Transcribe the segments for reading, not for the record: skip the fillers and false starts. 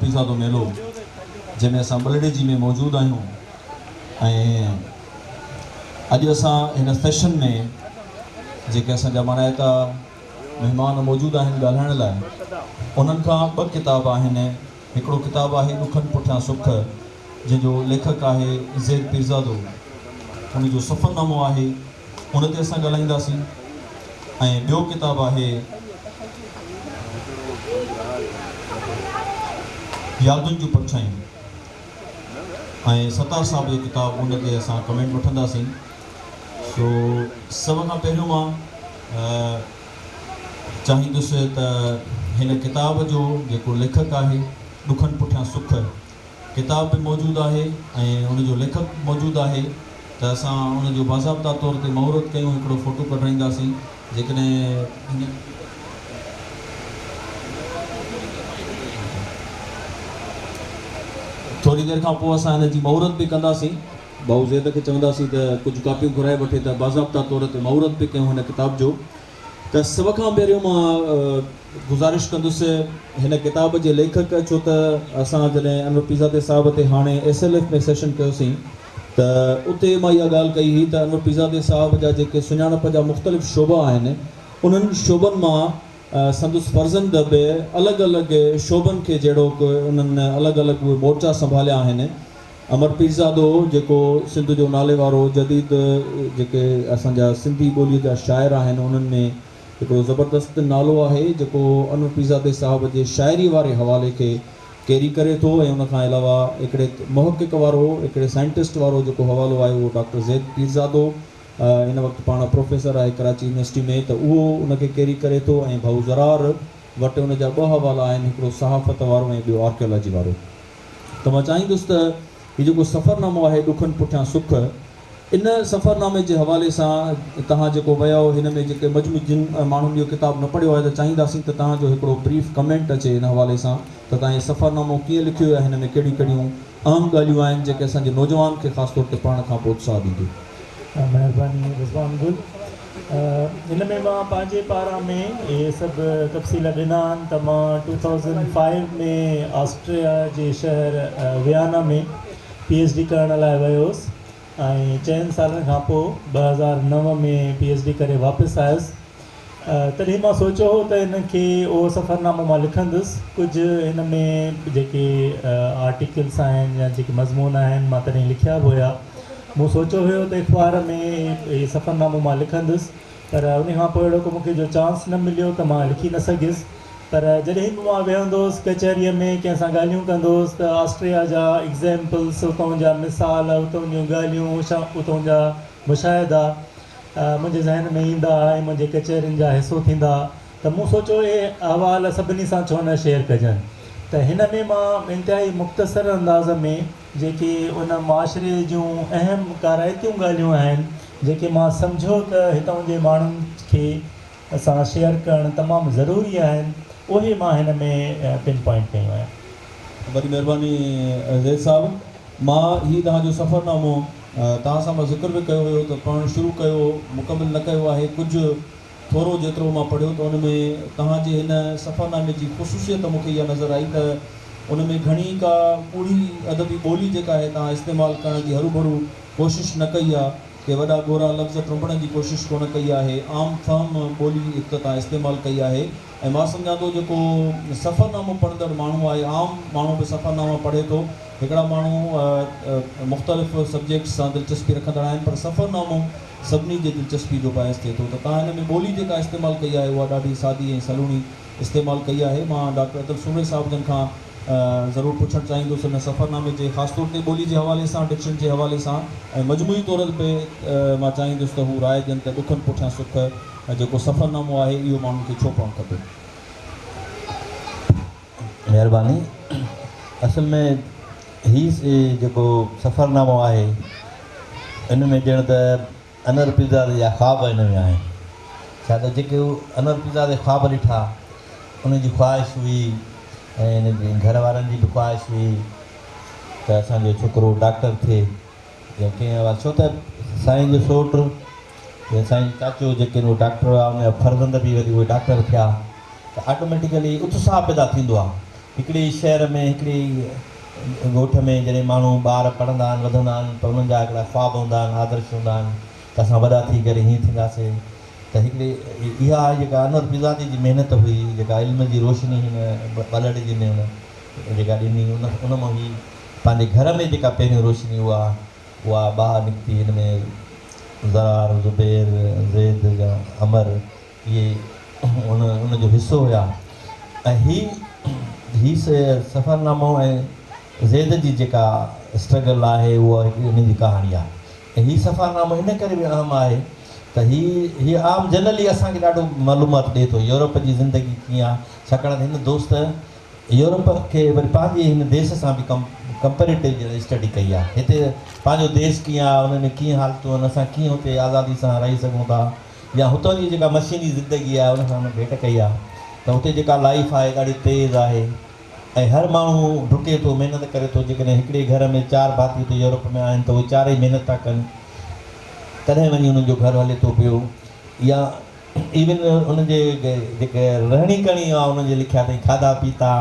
پيرزادو ميلو جنهن ۾ اسان ٻلهڙيجي ۾ موجود آهيون ۽ اڄ اسان هن سيشن ۾ جيڪي اسان جا مانائتا مهمان موجود آهن ڳالهائڻ لاء انهن کان ٻه ڪتاب آهن هڪڙو ڪتاب آهي ڏکن پٺيان سک جنهن جو ليکڪ آهي زيد پيرزادو ان جو سفرنامو آهي ان تي اسان ڳالهائينداسين ۽ ٻيو ڪتاب آهي يادن جون پرڇايون ۽ ستار صاحب جو ڪتاب ان تي اسان ڪمينٽ وٺنداسين سو سڀ کان پهريون مان چاهيندس ته هن ڪتاب جو جيڪو ليکڪ آهي ڏکن پٺيان سک ڪتاب به موجود آهي ۽ ان جو ليکڪ به موجود آهي ته اسان ان جو باضابطا طور تي مهورت ڪيون هڪڙو فوٽو ڪڍرائينداسين جيڪڏهن هن ٿوري دير کان پوء اسان هن جي مهورت به ڪنداسين. ڀائو زيد کي چونداسين ته ڪجهه ڪاپيون گهرائي وٺي ته باضابطا طور تي مهورت به ڪيون هن ڪتاب جو ته سڀ کان پهريون مان گذارش ڪندس هن ڪتاب جي ليکڪ ڇو ته اسان جڏهن انور پيرزادي صاحب تي هاڻي ايس ايل ايف ۾ سيشن ڪيوسين ته اتي مان اها ڳالهه ڪئي هئي ته انور پيرزادي صاحب جا جيڪي سڃاڻپ جا مختلف شعبا آهن انهن شعبن مان سندس فرزند به الڳ الڳ شعبن کي جهڙوڪ انهن الڳ الڳ اهي مورچا سنڀاليا آهن امر پيرزادو جيڪو سنڌ جو ناليوارو جديد جيڪي اسان جا سنڌي ٻوليء جا شاعر آهن انهن ۾ هڪڙو زبردست نالو آهي جيڪو انور پيرزادي صاحب جي شاعريء واري حوالي کي ڪيري ڪري ٿو ۽ ان کان علاوه هڪڙي محقق وارو هڪڙي سائنٽسٽ وارو جيڪو حوالو آهي اهو ڊاڪٽر زيد پيرزادو هن وقت پاڻ پروفيسر آهي ڪراچي يونيورسٽي ۾ ته اهو ان کي ڪيري ڪري ٿو ۽ ڀائو زرار وٽ ان جا ٻه حوالا آهن هڪڙو صحافت وارو ۽ ٻيو آرڪيالاجي وارو. ته مان چاهيندس ته هي جيڪو سفرنامو آهي ڏکن پٺيان سک ان سفرنامي جي حوالي سان توهان جيڪو ويا هن ۾ جيڪي مجموعي جن ماڻهن اهو ڪتاب نه پڙهيو آهي ته چاهينداسين ته توهان جو هڪڙو بريف ڪمينٽ اچي ان حوالي سان ته توهان هي سفرنامو ڪيئن لکيو يا هن ۾ ڪهڙيون ڪهڙيون اهم ڳالهيون آهن جيڪي اسان جي نوجوان کي خاص طور تي پڙهڻ کان پوء اتساهه ڏينديون. مهرباني رضوان گل. هن ۾ مان پنهنجي پاران ۾ اهي سڀ تفصيل ڏنا آهن ته مان ٽو ٿائوزنڊ فائيو ۾ آسٽريا جي شهر ويانا ۾ پي ايڇ ڊي ڪرڻ لاء ويو هوس ۽ چئن سالن کان پوء 2009 ۾ پي ايڇ ڊي ڪري واپس آيس تڏهن مان سوچيو هو ته ان کي اهو سفرنامو مان لکندس ڪجهه هن ۾ جيڪي آرٽيڪلس آهن يا جيڪي مضمون آهن مان تڏهن لکيا به هيا مون سوچيو هيو ته اخبار ۾ هي سفرنامو مان لکندس پر انهي کان پوء اهڙو ڪو مون کي جو چانس نه مليو ته مان لکي نه سگهيس پر جڏهن به مان ويهندو هوس ڪچهريء ۾ ڪنهن سان ڳالهيون ڪندو هوس ته آسٽريا جا ايگزيمپلس اتان جا مثال اتان جون ڳالهيون اتان جا مشاهدا منهنجي ذهن ۾ ايندا ۽ منهنجي ڪچهرين جا حصو ٿيندا ته مون سوچيو اهي احوال سڀني سان ڇو نه شيئر ڪجن ته هن ۾ مان انتهائي مختصر انداز ۾ جيڪي ان معاشري جون اهم ڪارائتيون ڳالهيون آهن، جيڪي مان سمجهيو ته هتئون جي ماڻهن کي سان شيئر ڪرڻ تمام ضروري آهن، اهي مان هن ۾ پن پوائنٽ ڪيون آهن. وڏي مهرباني زيد صاحب. مان هي توهان جو سفرنامو توهان سان مان ذڪر به ڪيو هيو ته پڙهڻ شروع ڪيو مڪمل نه ڪيو آهي ڪجهه ٿورو جيترو مان پڙهيو ته ان ۾ توهان جي هن سفرنامي جي خصوصيت مون کي اها نظر آئي ته ان ۾ گهڻي ڪا ڳوڙهي ادبي ٻولي جيڪا آهي توهان استعمال ڪرڻ جي هروڀرو ڪوشش نه ڪئي آهي، ڪي وڏا ڳورا لفظ ٽنبڻ جي ڪوشش ڪونه ڪئي آهي، عام فهم ٻولي هڪ ته توهان استعمال ڪئي آهي ۽ مان سمجهان ٿو جيڪو سفرنامو پڙهندڙ ماڻهو آهي عام ماڻهو به سفرناما پڙهي ٿو هڪڙا ماڻهو مختلف سبجيڪٽس سان دلچسپي رکندڙ آهن پر سفرنامو سڀني جي دلچسپي جو باعث ٿئي ٿو ته توهان هن ۾ ٻولي جيڪا استعمال ڪئي آهي اها ڏاڍي سادي ۽ سلوڻي استعمال ڪئي آهي. مان ڊاڪٽر ادل سومري صاحب جن کان ضرور پڇڻ چاهيندس ان سفرنامي جي خاص طور تي ٻولي جي حوالي سان، ڊڪشن جي حوالي سان ۽ مجموعي طور به مان چاهيندس ته هو راء ڏين ته ڏکن پٺيان سک جيڪو سفرنامو آهي اهو ماڻهن کي ڇو پڙهڻ کپي. مهرباني. اصل ۾ هي جيڪو سفرنامو آهي ان ۾ ڄڻ ته انور پيرزادي جا خواب ان ۾ آهن. ڇا ته جيڪي هو انور پيرزادي خواب ڏٺا، ان جي خواهش هئي ۽ ان جي گهر وارن جي به خواهش هئي ته اسان جو ڇوڪرو ڊاڪٽر ٿئي يا ڪنهن حوالي ڇو ته سائين جو سوٽ يا سائين جو چاچو جيڪي آهن اهي ڊاڪٽر هئا ان جا فرزند به وري اهي ڊاڪٽر ٿيا ته آٽوميٽيڪلي اتساهه پيدا ٿيندو آهي. هڪڙي ئي شهر ۾ هڪڙي ئي ڳوٺ ۾ جڏهن ماڻهو ٻار پڙهندا آهن وڌندا آهن ته انهن جا هڪڙا خواب هوندا آهن آدرش هوندا آهن ته اسان وڏا ٿي ڪري هيئن ٿينداسين ته هڪڙي اها جيڪا انور پيرزادي جي محنت هئي جيڪا علم جي روشني هن ٻلهڙيجي ۾ هن جيڪا ڏني ان ان مان هي پنهنجي گهر ۾ جيڪا پهريون روشني اها اها ٻاهر نڪتي هن ۾ زرار زبير زيد يا امر اهي ان ان جو حصو هيا ۽ هي هي سفرنامو ۽ زيد جي جيڪا اسٽرگل آهي اها هڪ ان جي ڪهاڻي آهي ۽ هي سفرنامو ان ڪري به اهم آهي ته هي هي عام جنرلي اسان کي ڏاڍو معلومات ڏئي ٿو يورپ جي زندگي ڪيئن آهي ڇاڪاڻ ته هن دوست يورپ کي وري پنهنجي هن ديس سان به ڪمپيريٽو ڄڻ اسٽڊي ڪئي آهي هتي پنهنجو ديس ڪيئن آهي ان ۾ ڪيئن حالتون آهن اسان ڪيئن هتي آزادي سان رهي سگهون ٿا يا هتان جي جيڪا مشيني زندگي آهي ان سان هن ڀيٽ ڪئي آهي ته هتي جيڪا لائيف آهي ڏاڍي تيز آهي ۽ هر ماڻهو ڊڪي ٿو محنت ڪري ٿو جيڪڏهن هڪڙي گهر ۾ چار ڀاتي هتي يورپ ۾ آهن ته اهي چارئي محنت ٿا ڪن تڏهن وڃي انهن جو گهر هلي ٿو پيو يا ايون انهن جي جيڪي رهڻي ڪهڻي آهي انهن جي لکيا اٿئي کاڌا پيتا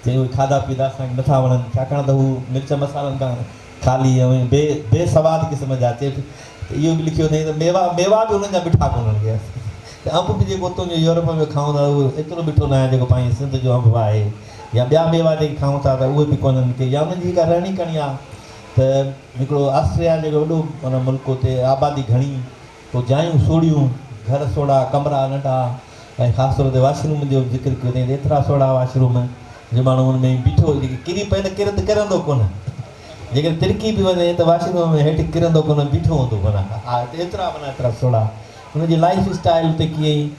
چي اهي کاڌا پيتا اسان کي نٿا وڻن ڇاڪاڻ ته هو مرچ مصالحن کان خالي ۽ بي بي سواد قسم جا چي ته اهو به لکيو اٿئي ته ميوا ميوا به انهن جا مٺا ڪونهن ڪي ته انب به جيڪو اتان جو يورپ ۾ کائون ٿا اهو ايترو مٺو ناهي جيڪو پنهنجي سنڌ جو انب آهي يا ٻيا ميوا جيڪي کائون ٿا ته اهي به ڪونهن ڪي يا انهن جي جيڪا رهڻي ڪهڻي آهي ته هڪڙو آسٽريا جيڪو وڏو معنيٰ ملڪ اتي آبادي گهڻي پوء جايون سوڙهيون، گهر سوڙها، ڪمرا ننڍا ۽ خاص طور تي واش روم جو ذڪر ڪيو اٿائين ته ايترا سوڙها واش روم جو ماڻهو ان ۾ بيٺو جيڪي ڪري پئي ته ڪري ته ڪرندو ڪونه جيڪڏهن ترڪي به وڃي ته واش روم ۾ هيٺ ڪرندو ڪونه بيٺو هوندو معنيٰ ها ايترا معنيٰ ايترا سوڙها ان جي لائيف اسٽائيل اتي ڪيئن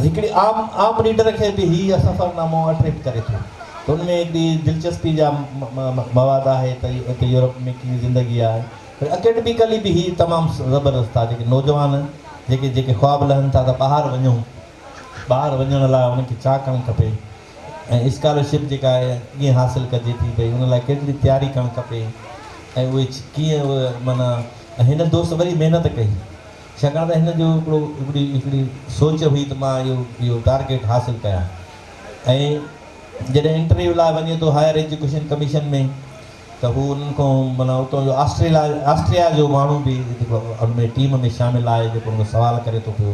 هڪڙي عام عام ريڊر کي به هي سفرنامو اٽريڪٽ ڪري ٿو ته ان ۾ هڪڙي دلچسپي جا مواد آهي ته اتي يورپ ۾ ڪيئن زندگي آهي پر اڪيڊميڪلي به هي تمام زبردست آهي جيڪي نوجوان جيڪي جيڪي خواب لهن ٿا ته ٻاهر وڃون ٻاهر وڃڻ لاء انهن کي ڇا ڪرڻ کپي ۽ اسڪالرشپ جيڪا آهي ڪيئن حاصل ڪجي ٿي ڀئي ان لاء ڪيتري تياري ڪرڻ کپي ۽ اهي ڪيئن اهي معنيٰ ۽ هن دوست وري محنت ڪئي ڇاڪاڻ ته هن جو هڪڙو هڪڙي هڪڙي سوچ هئي ته مان اهو اهو ٽارگيٽ حاصل ڪيان ۽ جڏهن انٽرويو لاء وڃي ٿو هائر ايجوڪيشن ڪميشن ۾ ته هو انهن کان معنيٰ اتان جو آسٽريلا آسٽريا جو ماڻهو به جيڪو ان ۾ ٽيم ۾ شامل آهي جيڪو ان کان سوال ڪري ٿو پيو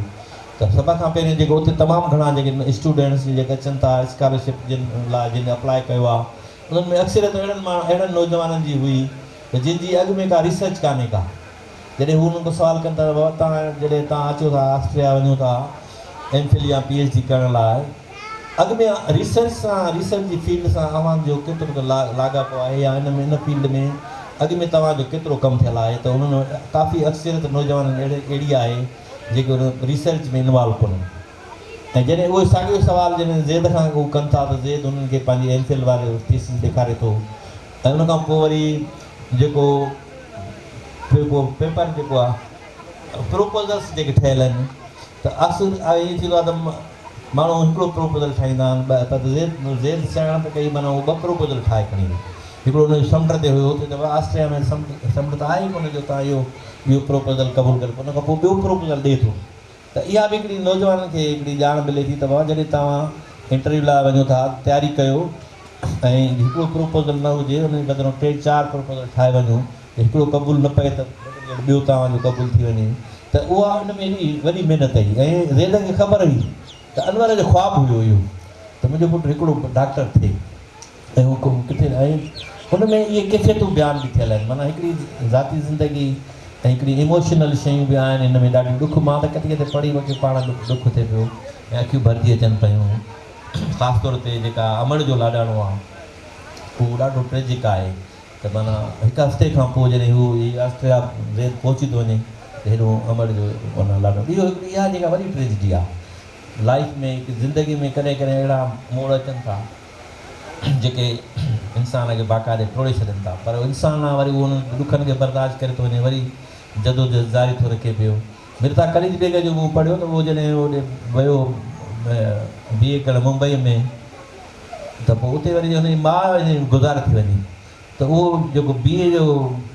ته سڀ کان پهرين جيڪو اتي تمام گهڻا جيڪي اسٽوڊنٽس جيڪي اچن ٿا اسڪالرشپ جن لاء جن اپلاء ڪيو آهي انهن ۾ اڪثريت اهڙن ماڻهن اهڙن نوجوانن جي هئي ته جن جي اڳ ۾ ڪا ريسرچ ڪانهي ڪا جڏهن هو انهن کان سوال ڪن ٿا ته بابا توهان جڏهن توهان اچو ٿا آسٽريا وڃو ٿا ايم فل يا پي ايڇ ڊي ڪرڻ لاء اڳ ۾ ريسرچ سان ريسرچ جي فيلڊ سان اوهان جو ڪيترو ته لاڳاپو آهي يا ان ۾ ان فيلڊ ۾ اڳ ۾ توهان جو ڪيترو ڪم ٿيل آهي ته انهن ۾ ڪافي اڪثريت نوجوانن اهڙي اهڙي آهي جيڪي ان ريسرچ ۾ انوالو ڪونهن ۽ جڏهن اهو ساڳيو سوال جڏهن زيد کان هو ڪن ٿا ته زيد انهن کي پنهنجي ايم فل واري ٿيسز ڏيکاري ٿو ۽ ان کان پوء وري جيڪو جيڪو پيپر جيڪو آهي پروپوزلس جيڪي ٺهيل آهن ته اڪثر ائين ٿيندو آهي ته ماڻهو هڪڙو پروپوزل ٺاهيندا آهن ٻه پر زيد زيد سياڻپ ڪئي معنيٰ هو ٻه پروپوزل ٺاهي کڻي ويو هڪڙو ان جو سمنڊ تي هيو اتي ته آسٽريا ۾ سمنڊ سمنڊ ته آهي ئي ڪونه جو تان اهو اهو پروپوزل قبول ڪري ان کان پوء ٻيو پروپوزل ڏئي ٿو ته اها به هڪڙي نوجوانن کي هڪڙي ڄاڻ ملي ٿي ته بابا جڏهن توهان انٽرويو لاء وڃو ٿا تياري ڪيو ۽ هڪڙو پروپوزل نه هجي ان جي بدران ٽي چار پروپوزل ٺاهي وڃو ته هڪڙو قبول نه پئي ته ٻيو توهان جو قبول ٿي وڃي ته اها ان ۾ ايڏي وڏي محنت هئي ۽ زيد کي خبر هئي ته انور جو خواب هيو اهو ته منهنجو پٽ هڪڙو ڊاڪٽر ٿئي ۽ هو ڪٿي ۽ ان ۾ اهي ڪيفيتون بيان به ٿيل آهن معنيٰ هڪڙي ذاتي زندگي ۽ هڪڙي ايموشنل شيون به آهن هن ۾ ڏاڍيون ڏک مان ته ڪٿي ڪٿي پڙهي مونکي پاڻ ڏک ٿئي پيو ۽ اکيون ڀرجي اچن پيون خاص طور تي جيڪا امڙ جو لاڏاڻو آهي اهو ڏاڍو ٽريجڪ آهي ته معنيٰ هڪ هفتي کان پوء جڏهن هو هي آسٽريا زيد پهچي ٿو وڃي ته هيڏو امڙ جو معنيٰ لاڏاڻو اهو هڪڙي اها جيڪا وڏي ٽريجڊي آهي لائف ۾ زندگي ۾ ڪڏهن ڪڏهن اهڙا موڙ اچن ٿا جيڪي انسان کي باقاعدي ٽوڙي ڇڏين ٿا پر انسان آ وري اهو انهن ڏکن کي برداشت ڪري ٿو وڃي وري جدوجهد جاري ٿو رکي پيو. مرزا قليچ بيگ جو مون پڙهيو ته اهو جڏهن هوڏي ويو بي اي ڪرڻ ممبئي ۾ ته پوء اتي وري هن جي ماء گذار ٿي وڃي ته اهو جيڪو بي اي جو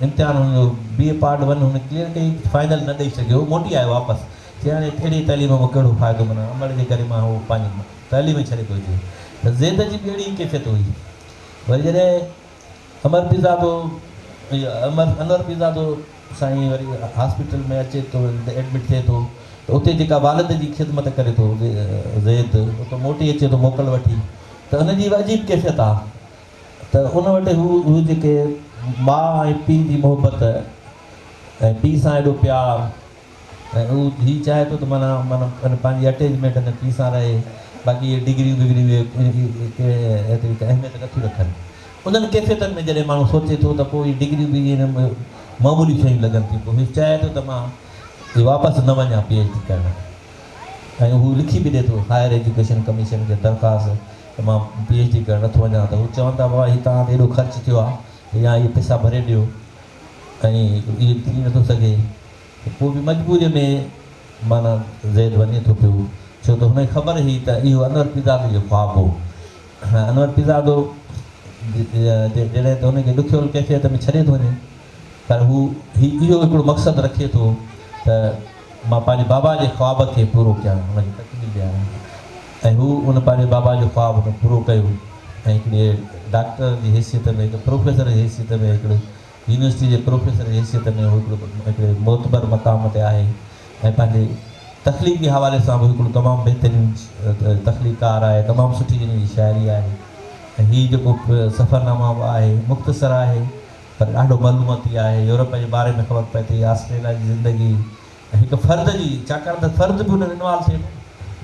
امتحان هن جو بي اي پارٽ ون هن ڪليئر ڪئي فائنل نه ڏئي سگهيو موٽي آيو واپس چي هاڻي اهڙي تعليم مان ڪهڙو فائدو معنيٰ امڙ جي ڪري مان اهو پنهنجي تعليم ڇڏي ٿو اچي. ته زيد جي به اهڙي ئي ڪيفيت هئي. وري جڏهن امر پيرزادو امر انور پيرزادو سائين وري هاسپيٽل ۾ اچي ٿو ايڊمٽ ٿئي ٿو ته اتي جيڪا والد جي خدمت ڪري ٿو زيد اتو موٽي اچي ٿو موڪل وٺي ته ان جي به عجيب ڪيفيت آ ته ان وٽ هو هو جيڪي ماء ۽ پيء جي محبت ۽ پيء سان ايڏو پيار ۽ هو هي چاهي ٿو ته معنيٰ معنيٰ پنهنجي اٽيچمينٽ هن پيء سان رهي باقي اهي ڊگريون بگريون اهي ايتري ڪا اهميت نٿيون رکن. انهن ڪيفيتن ۾ جڏهن ماڻهو سوچي ٿو ته پوء اهي ڊگريون به اهي معمولي شيون لڳن ٿيون پوء هي چاهي ٿو ته مان واپس نه وڃان پي ايڇ ڊي ڪرڻ ۽ هو لکي به ڏي ٿو هائر ايجوڪيشن ڪميشن کي درخواست ته مان پي ايڇ ڊي ڪرڻ نٿو وڃان ته هو چون ٿا بابا هي توهان تي ايڏو خرچ ٿيو آهي يا اهي پئسا ڀري ڏيو ۽ اهو ٿي نٿو سگهي ته پوء به مجبوريء ۾ معنيٰ زيد وڃي ٿو پيو ڇو ته هن کي خبر هئي ته اهو انور پيرزادي جو خواب هو ۽ انور پيرزادو جڏهن ته هن کي ڏکيل ڪيفيت ۾ ڇڏي ٿو وڃي پر هو هي اهو هڪڙو مقصد رکي ٿو ته مان پنهنجي بابا جي خواب کي پورو ڪيان هن کي تڪميل ڏياريان ۽ هو ان پنهنجي بابا جو خواب هن پورو ڪيو ۽ هڪڙي ڊاڪٽر جي حيثيت ۾ هڪ پروفيسر جي حيثيت ۾ هڪڙي يونيورسٽي جي پروفيسر جي حيثيت ۾ هو هڪڙو هڪڙي معتبر مقام تي آهي ۽ پنهنجي تخليقي حوالي سان به هڪڙو تمام بهترين تخليقڪار آهي تمام سٺي هن جي شاعري آهي ۽ هي جيڪو سفرنامو به آهي مختصر آهي پر ڏاڍو معلوماتي آهي يورپ جي باري ۾ خبر پئي ٿي آسٽريليا جي زندگي ۽ هڪ فرد جي ڇاڪاڻ ته فرد به ان ۾ انوالو ٿئي ٿو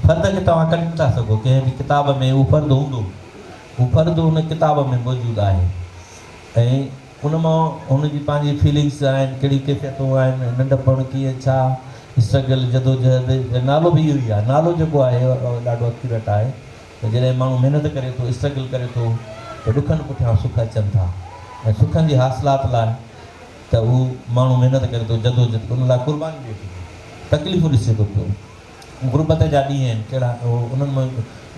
فرد کي توهان ڪڍي نٿا سگهو ڪنهن به ڪتاب ۾ اهو فرد هوندو اهو فرد ان ڪتاب ۾ موجود آهي ۽ ان مان هن جي پنهنجي فيلنگس آهن ڪهڙيون ڪيفيتون آهن ننڍپڻ ڪيئن ڇا اسٽرگل جدوجهد نالو به اهو ئي آهي نالو جيڪو آهي اهو ڏاڍو اڪيوريٽ آهي ته جڏهن ماڻهو محنت ڪري ٿو، اسٽرگل ڪري ٿو ته ڏکن پٺيان سک اچن ٿا ۽ سکن جي حاصلات لاء ته هو ماڻهو محنت ڪري ٿو، جدوجھد ان لاء قرباني ڏئي ٿو پيو، تڪليفون ڏسي ٿو پيو. غربت جا ڏينهن آهن ڪهڙا انهن ۾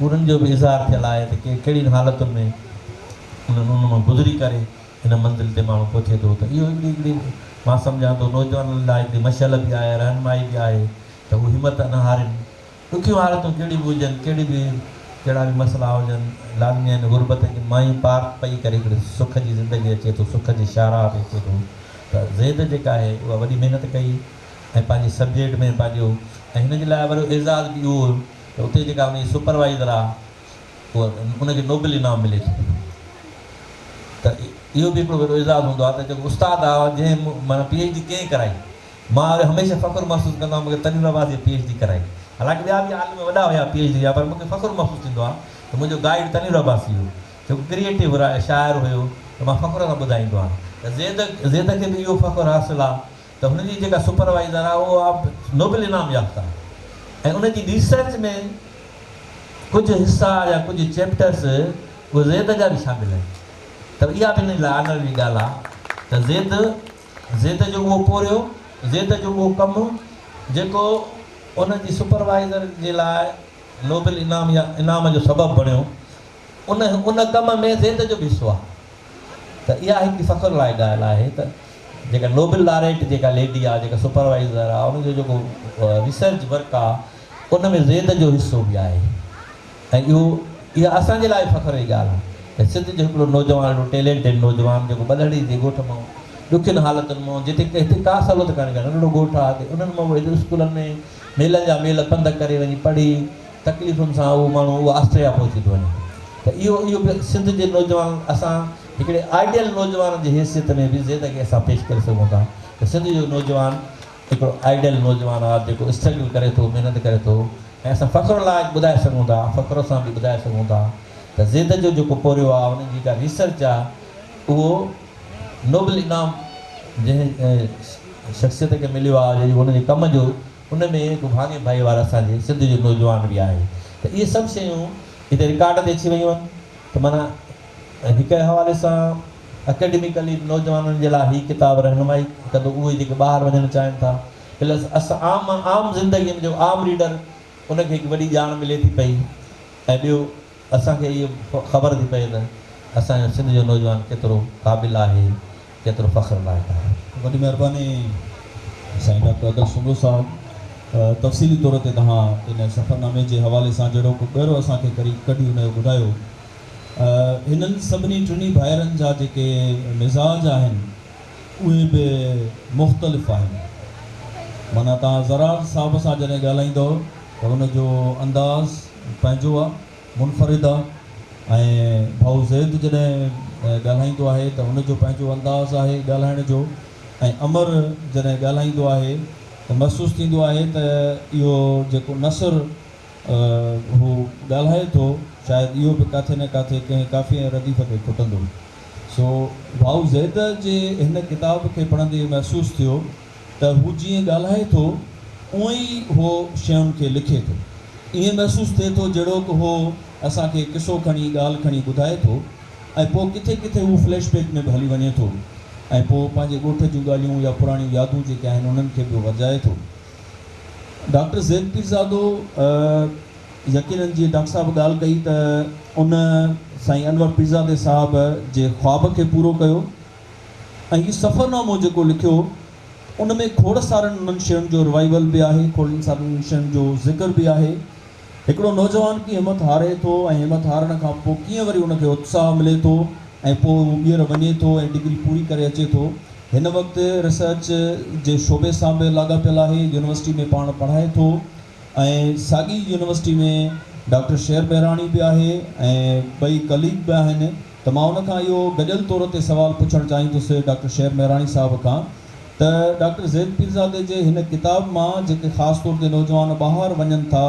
انهن جو به اظهار ٿيل آهي ته ڪهڙين حالتن ۾ انهن ان مان گذري ڪري هن منزل تي ماڻهو پهچي ٿو ته اهو هڪڙي هڪڙي مان سمجهان ٿو نوجوانن لاء هڪڙي مشعل به آهي، رهنمائي به آهي ته هو همت نه هارين. ڏکيون حالتون ڪهڙيون به هجن، ڪهڙي به ڪهڙا به مسئلا هجن، لازمي آهن غربت جي مائين پار پئي ڪري هڪڙي سک جي زندگي اچي ٿو، سک جي شاهراهه تي اچي ٿو ته زيد جيڪا آهي اها وڏي محنت ڪئي ۽ پنهنجي سبجيڪٽ ۾ پنهنجو ۽ هن جي لاء وڏو اعزاز به اهو هيو ته اتي جيڪا ان جي سپروائيزر آ اها ان کي نوبل انعام ملي ٿو ته اهو به هڪڙو وڏو اعزاز هوندو آ ته جيڪو استاد آ جنهن معنيٰ پي ايڇ ڊي ڪنهن ڪرائي مان هميشه فخر محسوس ڪندو آهيان مون کي تنوير عباسيء پي ايڇ ڊي ڪرائي. حالانڪه ٻيا به عالم وڏا هيا پي ايڇ ڊي جا پر مون کي فخر محسوس ٿيندو آهي ته منهنجو گائيڊ تنوير عباسي هو جيڪو ڪريئيٽو شاعر هيو ته مان فخر سان ٻڌائيندو آهيان ته زيد زيد کي به اهو فخر حاصل آهي ته هن جي جيڪا سپروائيزر آهي اها نوبل انعام يافته آهي ۽ ان جي ريسرچ ۾ ڪجهه حصا يا ڪجهه چيپٽرس اهي زيد جا به شامل آهن ته اها به هن لاء آنر جي ڳالهه آهي ته زيد زيد جو اهو پورهيو، زيد جو اهو ڪم، جيڪو ان جي سپروائيزر جي لاء نوبل انعام يا انعام جو سبب بڻيو، ان ان ڪم ۾ زيد جو به حصو آهي ته اها هڪڙي فخر لائق ڳالهه آهي ته جيڪا نوبل لاريٽ جيڪا ليڊي آهي، جيڪا سپروائيزر آهي، ان جو جيڪو ريسرچ ورڪ آهي، ان ۾ زيد جو حصو به آهي. ۽ اهو اها اسان جي لاء به فخر جي ڳالهه آهي ته سنڌ جو هڪڙو نوجوان اهڙو ٽيلينٽيڊ نوجوان جيڪو ٻلهڙي جي ڳوٺ مان ڏکين حالتن مان جتي هتي ڪا سهولت ڪانهي ڪا ننڍڙو ڳوٺ آهي ته انهن مان به هتي اسڪولن ۾ ميلن جا ميل پنڌ ڪري وڃي پڙهي تڪليفن سان اهو ماڻهو اهو آسٽريا پهچي ٿو وڃي ته اهو اهو به سنڌ جي نوجوان اسان هڪڙي آئيڊيل نوجوان جي حيثيت ۾ به زيد کي اسان پيش ڪري سگهون ٿا ته سنڌ جو نوجوان هڪڙو آئيڊيل نوجوان آ جيڪو اسٽرگل ڪري ٿو محنت ڪري ٿو ۽ اسان فخر لائق ٻڌائي سگهون ٿا فخر سان به ٻڌائي سگهون ٿا ته زيد جو جيڪو پورهيو آ ان جي جيڪا ريسرچ آ اهو نوبل انعام جنهن شخصيت کي مليو آ جنهن ان جي ڪم جو ان ۾ هڪ ڀاڱي ڀائيوار اسان جي سنڌ جو نوجوان به آهي ته اهي سڀ شيون هتي رڪارڊ تي اچي ويون آهن ته معنيٰ هڪ حوالي سان اڪيڊميڪلي نوجوانن جي لاء هي ڪتاب رهنمائي ڪندو اهي جيڪي ٻاهر وڃڻ چاهين ٿا پلس عام عام زندگي ۾ جيڪو عام ريڊر ان کي هڪ وڏي ڄاڻ ملي ٿي پئي ۽ ٻيو اسان کي اهو خبر ٿي پئي ته اسان جو سنڌ جو نوجوان ڪيترو قابل آهي ڪيترو فخر لائق آهي. وڏي مهرباني سائين ڊاڪٽر ادل سومرو صاحب. تفصيلي طور تي توهان ان سفرنامي جي حوالي سان جهڙوڪ ڳر اسان کي ڪري ڪڍي ان جو ٻڌايو. هنن سڀني ٽنهي ڀائرن جا جيڪي مزاج آهن اهي به مختلف آهن. معنيٰ توهان زرار صاحب سان جڏهن ڳالهائيندؤ ته ان جو انداز پنهنجو آ، منفرد آ ۽ ڀائو زيد جڏهن ڳالهائيندو آهي ته ان جو پنهنجو انداز آهي ڳالهائڻ جو ۽ امر جڏهن ڳالهائيندو آهي ته محسوس ٿيندو آهي ته اهو جيڪو نثر هو ڳالهائي ٿو شايد اهو به ڪاٿي نه ڪاٿي ڪنهن قافيي ۽ رديف تي کٽندو. سو ڀائو زيد جي هن ڪتاب کي پڙهندي محسوس ٿيو ته هو جيئن ڳالهائي ٿو اونئن ئي هو شين کي لکي ٿو. ائين محسوس ٿئي ٿو جهڙوڪ هو اسان کي قصو کڻي ڳالهه کڻي ٻڌائي ٿو ۽ پوء ڪٿي ڪٿي هو فليش بيڪ ۾ به هلي وڃي ٿو ۽ پوء پنهنجي ڳوٺ جون ڳالهيون يا پراڻيون يادون جيڪي آهن انهن کي به ورجائي ٿو. ڊاڪٽر زيد پيرزادو يقينن جيئن ڊاڪٽر صاحب ڳالهه ڪئي ته ان سائين انور پيرزادي صاحب جي خواب کي پورو ڪيو ۽ هي سفرنامو جيڪو لکيو ان ۾ کوڙ سارن انهن شين جو روائيول به آهي کوڙ سارن انهن شين جو ذڪر به آهي. هڪڙو نوجوان ڪيئن همٿ هاري ٿو ۽ همٿ هارڻ کان پوء ڪيئن وري ان کي اتساهه ملي ٿو ۽ پوء هو ٻيهر وڃي ٿو ۽ ڊگري پوري ڪري اچي ٿو. هن وقت ريسرچ جي شعبي سان به لاڳاپيل آهي، يونيورسٽي ۾ پاڻ پڙهائي ٿو ۽ ساڳي يونيورسٽي ۾ ڊاڪٽر شير مهراڻي به آهي ۽ ٻئي ڪليگ به آهن ته مان ان کان اهو گڏيل طور تي سوال پڇڻ چاهيندس ڊاڪٽر شير مهراڻي صاحب کان ته ڊاڪٽر زيد پيرزادي جي هن ڪتاب مان جيڪي خاص طور تي نوجوان ٻاهر وڃن ٿا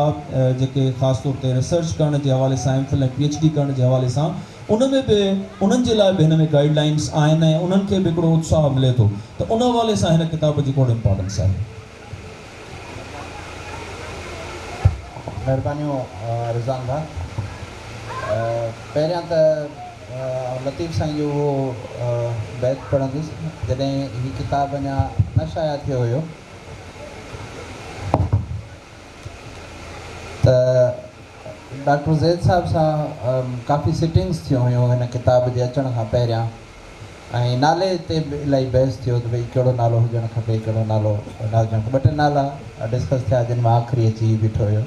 جيڪي خاص طور تي ريسرچ ڪرڻ جي حوالي سان M Phil ۽ P H D ڪرڻ جي حوالي سان ان ۾ به انهن جي لاء به هن ۾ گائيڊ لائينس آهن ۽ انهن کي به هڪڙو اتساهه ملي ٿو ته ان حوالي سان هن ڪتاب جي کوڙ امپارٽنس آهي. مهربانيون رضوان ڀاء. پهريان ته آئون لطيف سائين جو اهو بيت پڙهندس جڏهن هي ڪتاب اڃا نه شايع ٿيو هيو ته ڊاڪٽر زيد صاحب سان ڪافي سٽنگس ٿيون هيون هن ڪتاب جي اچڻ کان پهريان ۽ نالي تي به الاهي بحث ٿيو ته ڀئي ڪهڙو نالو هجڻ کپي ڪهڙو نالو نه هجڻ کپي ٻه ٽي نالا ڊسڪس ٿيا جن مان آخري اچي هي بيٺو هيو.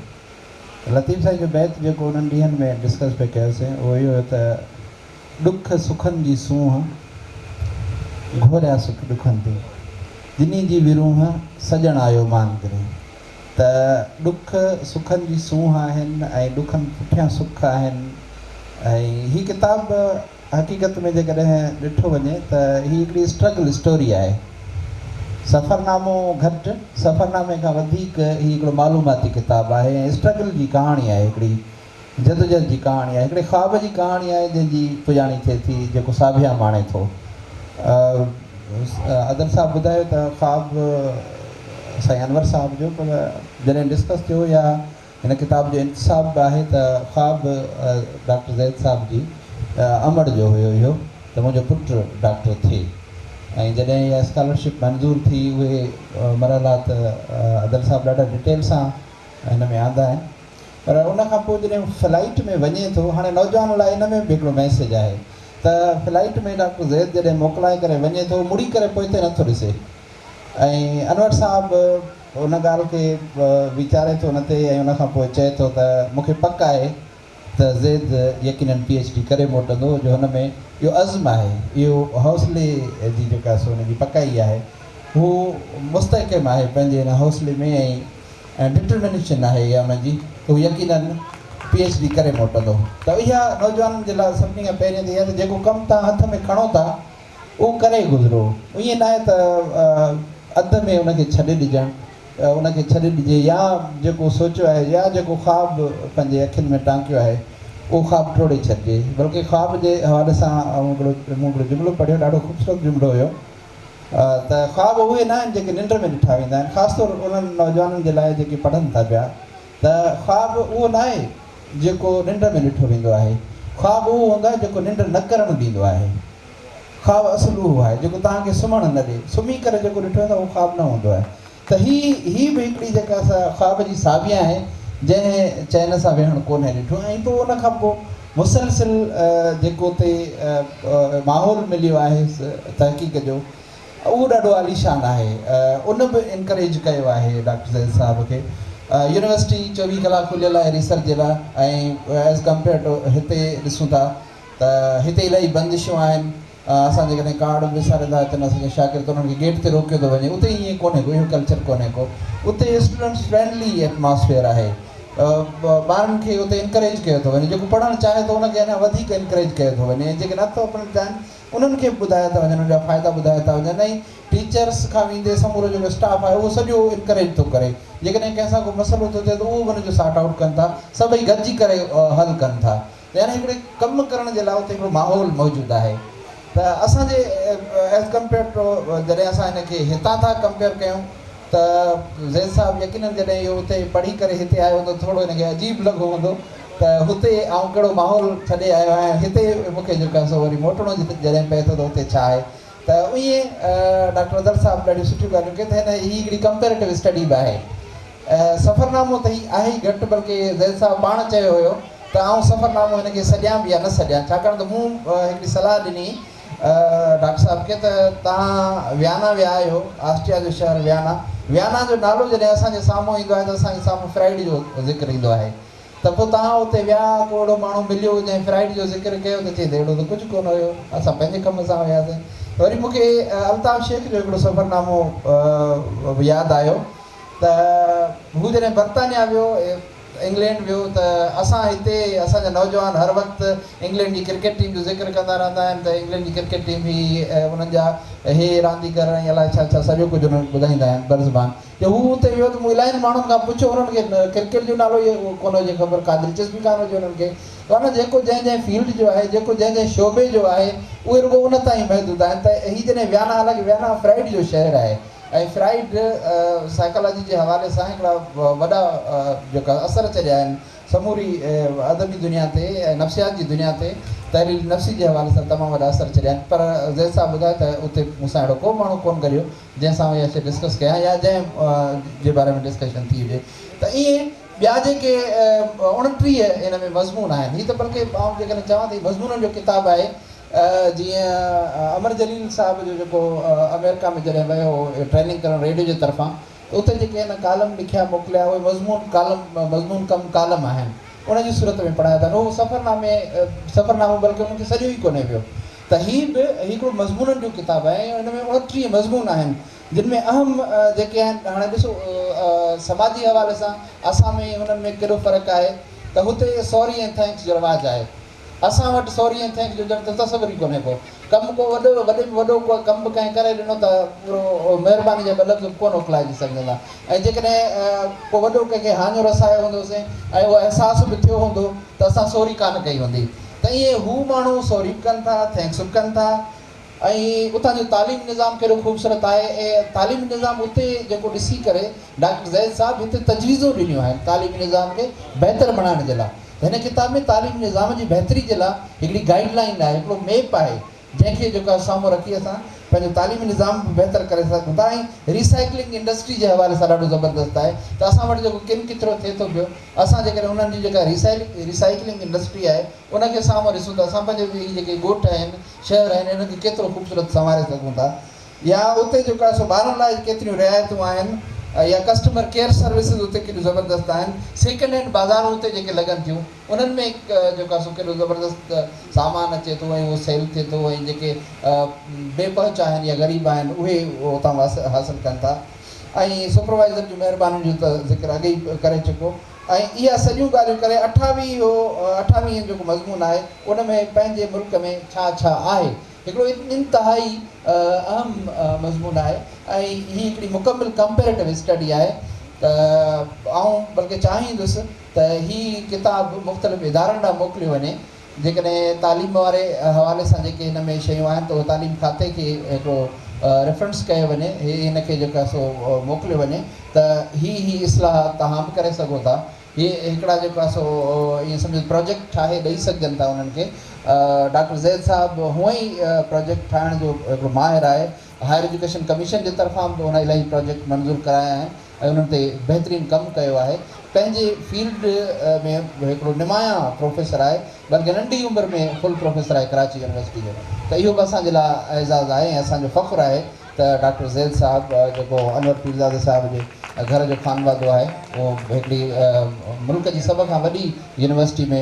لطيف سائين جو بيت جيڪو انهن ڏينهن ۾ ڊسڪس پئي ڪيوسين اهو اهو هيو ته ڏک سکن جي سونهن، گهوريا سک ڏکن تي، جني جي ورونهن، سڄڻ آيو مان ڪري. ته ڏک سکن جي سونهن آهن ۽ ڏکن پٺيان سک آهن ۽ هي ڪتاب حقيقت ۾ جيڪڏهن ڏٺو وڃي ته هي هڪڙي اسٽرگل اسٽوري آهي. سفرنامو گهٽ، سفرنامي کان وڌيڪ هي هڪڙو معلوماتي ڪتاب آهي ۽ اسٽرگل جي ڪهاڻي آهي، هڪڙي جدوجهد جي ڪهاڻي آهي، هڪڙي خواب جي ڪهاڻي آهي جنهن جي پڄاڻي ٿئي ٿي، جيڪو ساڀيان ماڻي ٿو. ادل صاحب ٻڌايو ته خواب سائين انور صاحب جو پر جڏهن ڊسڪس ٿيو يا هن ڪتاب جو انتساب به آهي ته خواب ڊاڪٽر زيد صاحب جي امڙ جو هيو اهو ته منهنجو پٽ ڊاڪٽر ٿئي ۽ جڏهن اها اسڪالرشپ منظور ٿي اهي مرحلا ته ادل صاحب ڏاڍا ڊيٽيل سان هن ۾ آندا آهن پر ان کان پوء جڏهن هو فلائيٽ ۾ وڃي ٿو هاڻي نوجوان لاء ان ۾ به هڪڙو ميسيج آهي ته فلائيٽ ۾ ڊاڪٽر زيد جڏهن موڪلائي ڪري وڃي ٿو مڙي ڪري پوئتي نٿو ڏسي ۽ انور صاحب ان ڳالهه کي ويچاري ٿو ان تي ۽ ان کان پوء چئي ٿو ته مون کي پڪ آهي ته زيد يقينن پي ايڇ ڊي ڪري موٽندو جو هن ۾ اهو عزم آهي، اهو حوصلي جي جيڪا سو هن جي پڪائي آهي، هو مستحڪم آهي پنهنجي ان حوصلي ۾ ۽ ڊٽرمنيشن آهي اها ان جي ته هو يقينن پي ايڇ ڊي ڪري موٽندو. ته اها نوجوانن جي لاء سڀني کان پهرين ته اها ته جيڪو ڪم توهان هٿ ۾ کڻو ٿا اهو ڪري گذرو. ائين ناهي ته اڌ ۾ ان کي ڇڏي ڏجڻ، ان کي ڇڏي ڏجي يا جيڪو سوچيو آهي يا جيڪو خواب پنهنجي اکين ۾ ٽانڪيو آهي اهو خواب ٽوڙي ڇڏجي. بلڪه خواب جي حوالي سان آئون هڪڙو مون هڪڙو جملو پڙهيو ڏاڍو خوبصورت جملو هيو ته خواب اهي ناهن جيڪي ننڊ ۾ ڏٺا ويندا آهن خاص طور انهن نوجوانن جي لاء جيڪي پڙهن ٿا پيا ته خواب اهو ناهي جيڪو ننڊ ۾ ڏٺو ويندو آهي، خواب اهو هوندو آهي جيڪو ننڊ نه ڪرڻ ڏيندو آهي. خواب اصل اهو آهي جيڪو توهان کي سمهڻ نه ڏي. سمهي ڪري جيڪو ڏٺو ويندو آهي اهو خواب نه هوندو آهي. ته هي هي به هڪڙي جيڪا سا خواب جي ساڀيان آهي جنهن چين سان ويهڻ ڪونهي ڏٺو ۽ پوء ان کان پوء مسلسل جيڪو اتي ماحول مليو آهي تحقيق جو. اهو ڏاڍو عاليشان آهي ان به انڪريج ڪيو آهي ڊاڪٽر زيد صاحب کي. يونيورسٽي 24 ڪلاڪ کليل آهي ريسرچ جي لاء ۽ ايز ڪمپيئر ٽو هتي ڏسون ٿا ته هتي الاهي بندشون آهن. اسان جيڪڏهن ڪارڊ به وساري ٿا اچن اسان جا شاگرد انهن کي گيٽ تي روڪيو ٿو وڃي. اتي ائين ڪونهي ڪو، اهو ڪلچر ڪونهي ڪو. اتي اسٽوڊنٽس فرينڊلي ايٽماسفيئر آهي. ٻارن کي اتي انڪريج ڪيو ٿو وڃي، جيڪو پڙهڻ چاهي ٿو ان کي اڃا وڌيڪ انڪريج ڪيو ٿو وڃي ۽ جيڪي نٿو پڙهڻ چاهين انهن کي به ٻڌايا ٿا وڃن، انهن جا فائدا ٻڌايا ٿا وڃن ۽ ٽيچرس کان ويندي سمورو جيڪو اسٽاف آهي اهو سڄو انڪريج ٿو ڪري. جيڪڏهن ڪنهن سان ڪو مسئلو ٿو ٿئي ته اهو به ان جو سارٽ آئوٽ ڪن ٿا، سڀئي گڏجي ڪري حل ڪن ٿا. يعني هڪڙي ڪم ڪرڻ جي لاء اتي هڪڙو ماحول موجود آهي ته اسان جي ايز ڪمپيئر ٽو جڏهن اسان هن کي هتان ٿا ڪمپيئر ڪيون ته زيد صاحب يقينن جڏهن اهو اتي پڙهي ڪري هتي آيو هوندو ٿورو هن کي عجيب لڳو هوندو ته هتي آئون ڪهڙو ماحول ڇڏي آيو آهيان، هتي مون کي جيڪو آهي سو وري موٽڻو جڏهن پئي ٿو ته اتي ڇا آهي. ته ائين ڊاڪٽر اظهر صاحب ڏاڍيون سٺيون ڳالهيون ڪيون ته هن هي هڪڙي ڪمپيريٽو اسٽڊي به آهي. سفرنامو ته هي آهي ئي گهٽ بلڪه زيد صاحب پاڻ چيو هيو ته آئون سفرنامو هن کي سڏيان به يا نه سڏيان ڇاڪاڻ ته مون هڪڙي صلاح ڏني ڊاڪٽر صاحب کي ته توهان ويانا ويا آهيو، آسٽريا جو شهر ويانا، ويانا جو نالو جڏهن اسان جي سامهون ايندو آهي ته اسان جي سامهون فرائيڊ جو ذڪر ايندو آهي ته پوء توهان اتي ويا ڪو اهڙو ماڻهو مليو جنهن فرائيڊ جو ذڪر ڪيو ته چئي ته اهڙو ته ڪجهه ڪونه هيو اسان پنهنجي ڪم سان هياسين. وري مون کي الطاف شيخ جو هڪڙو سفرنامو ياد آيو ته هو جڏهن برطانيا ويو، انگلينڊ ويو ته اسان هتي اسان جا نوجوان هر وقت انگلينڊ جي ڪرڪيٽ ٽيم جو ذڪر ڪندا رهندا آهن ته انگلينڊ جي ڪرڪيٽ ٽيم هي انهن جا هي رانديگر ۽ الائي ڇا ڇا سڄو ڪجهه انهن کي ٻڌائيندا آهن برزبان جو هو اتي ويو ته مون الاهين ماڻهن کان پڇيو انهن کي ڪرڪيٽ جو نالو ئي ڪونه هجي خبر ڪا دلچسپي ڪانه هجي انهن کي معنيٰ جيڪو جنهن جنهن فيلڊ جو آهي جيڪو جنهن جنهن شعبي جو آهي اهي رڳو ان تائين محدود آهن ته هي جڏهن ويانا حالانڪه ويانا فرائيڊ جو شهر آهي ۽ فرائيڊ سائيڪالاجي جي حوالي سان هڪڙا وڏا جيڪا اثر ڇڏيا آهن سموري ادبي دنيا تي ۽ نفسيات جي دنيا تي تحليل نفسي جي حوالي سان تمام وڏا اثر ڇڏيا آهن پر زيد صاحب ٻڌايو ته اتي مون سان اهڙو ڪو ماڻهو ڪونه گڏيو جنهن سان آئون اها شيء ڊسڪس ڪيان يا جنهن جي باري ۾ ڊسڪشن ٿي هجي ته ائين ٻيا جيڪي 29 ان ۾ مضمون آهن هي ته بلڪه آئون جيڪڏهن چوان ته هي مضمونن جو ڪتاب آهي جيئن امر جليل صاحب جو جيڪو آمريڪا ۾ جڏهن ويو هو ٽريننگ ڪرڻ ريڊيو جي طرفان ته اتي جيڪي هن ڪالم لکيا موڪليا اهي مضمون ڪالم مضمون ڪم ڪالم آهن ان جي صورت ۾ پڙهايا اٿن اهو سفرنامي سفرنامو بلڪه انهن کي سڏيو ئي ڪونهي ويو ته هي به هي هڪڙو مضمونن جو ڪتاب آهي ۽ ان ۾ 29 مضمون آهن جن ۾ اهم جيڪي آهن هاڻي ڏسو سماجي حوالي سان اسان ۾ هنن ۾ ڪيڏو فرق آهي ته هتي سوري ۽ thanks جو رواج آهي اسان وٽ سوري ۽ thanks جو ڄڻ ته تصور ئي ڪونهي ڪو. ڪم ڪو وڏو وڏي ۾ وڏو ڪو ڪم به ڪنهن ڪري ڏنو ته پورو مهرباني جا ٻه لفظ به ڪونه اڪلائجي سگهجندا ۽ جيڪڏهن ڪو وڏو ڪنهن کي هاڃو رسايو هوندوسين ۽ اهو احساس به ٿيو هوندو ته اسان سوري ڪانه ڪئي هوندي ته ائين هو ماڻهو سوري به ڪن ٿا thanks به ڪن ٿا. ۽ اتان جو تعليمي نظام ڪيڏو خوبصورت آهي ۽ تعليمي نظام اتي جيڪو ڏسي ڪري ڊاڪٽر زيد صاحب هتي تجويزون ڏنيون آهن تعليمي نظام کي بهتر بڻائڻ جي لاء ته هن ڪتاب ۾ تعليمي نظام جي بهتري جي لاء هڪڙي گائيڊ لائين آهي هڪڙو ميپ آهي جنهن کي جيڪو آهي سامهون رکي اسان پنهنجو تعليمي نظام به بهتر ڪري سگهون ٿا ۽ ريسائيڪلنگ انڊسٽري جي حوالي سان ڏاڍو زبردست آهي ته اسان وٽ جيڪو ڪن ڪچرو ٿئي ٿو پيو اسان جيڪڏهن انهن جي جيڪا ريسائيڪلنگ انڊسٽري آهي ان کي سامهون ڏسون ته اسان پنهنجي هي جيڪي ڳوٺ آهن، شهر آهن انهن کي ڪيترو خوبصورت سنواري سگهون ٿا يا اتي جيڪو آهي سو ٻارن لاء ڪيتريون رعايتون آهن يا ڪسٽمر ڪيئر سروسز اتي ڪيڏيون زبردست آهن، سيڪنڊ هينڊ بازارون اتي جيڪي لڳن ٿيون انهن ۾ جيڪو آهي سو ڪيڏو زبردست سامان اچي ٿو ۽ اهو سيل ٿئي ٿو ۽ جيڪي بي پهچ آهن يا غريب آهن اهي اتان حاصل ڪن ٿا ۽ سپروائيزر جون مهربانين جو ته ذڪر اڳي ئي ڪري چڪو. ۽ اها سڄيون ڳالهيون ڪري اٺاويهو اٺاويهين جيڪو مضمون آهي ان ۾ پنهنجي ملڪ ۾ ڇا ڇا آهي هڪڙو انتهائي اهم مضمون آهي ۽ هي هڪڙي مڪمل ڪمپيريٽو اسٽڊي آهي ته آئون بلڪه چاهيندس ته هي ڪتاب مختلف ادارن ڏانهن موڪليو وڃي جيڪڏهن تعليم واري حوالي سان جيڪي هن ۾ شيون آهن ته اهو تعليم کاتي کي هڪڙو ريفرنس ڪيو وڃي هي هن کي جيڪو آهي سو موڪليو وڃي ته هي هي اصلاحات توهان به ڪري سگهو ٿا هي هڪڙا جيڪو آهي سو ائين سمجهو پروجيڪٽ ٺاهي ڏئي سگهجن ٿا انهن کي ڊاڪٽر زيد صاحب هونئن ئي پروجيڪٽ ٺاهڻ جو هڪڙو ماهر آهي هائر ايجوڪيشن ڪميشن جي طرفان به هن الاهي پروجيڪٽ منظور ڪرايا آهن ۽ انهن تي بهترين ڪم ڪيو آهي. پنهنجي فيلڊ ۾ هڪڙو نمايان پروفيسر آهي، بلڪه ننڍي عمر ۾ فل پروفيسر آهي ڪراچي يونيورسٽي جو ته اهو به اسان جي لاء اعزاز آهي ۽ اسان جو فخر آهي ته ڊاڪٽر زيد صاحب جيڪو انور پيرزادي صاحب جي گهر جو خانوادو آهي، اهو هڪڙي ملڪ جي سڀ کان وڏي يونيورسٽي ۾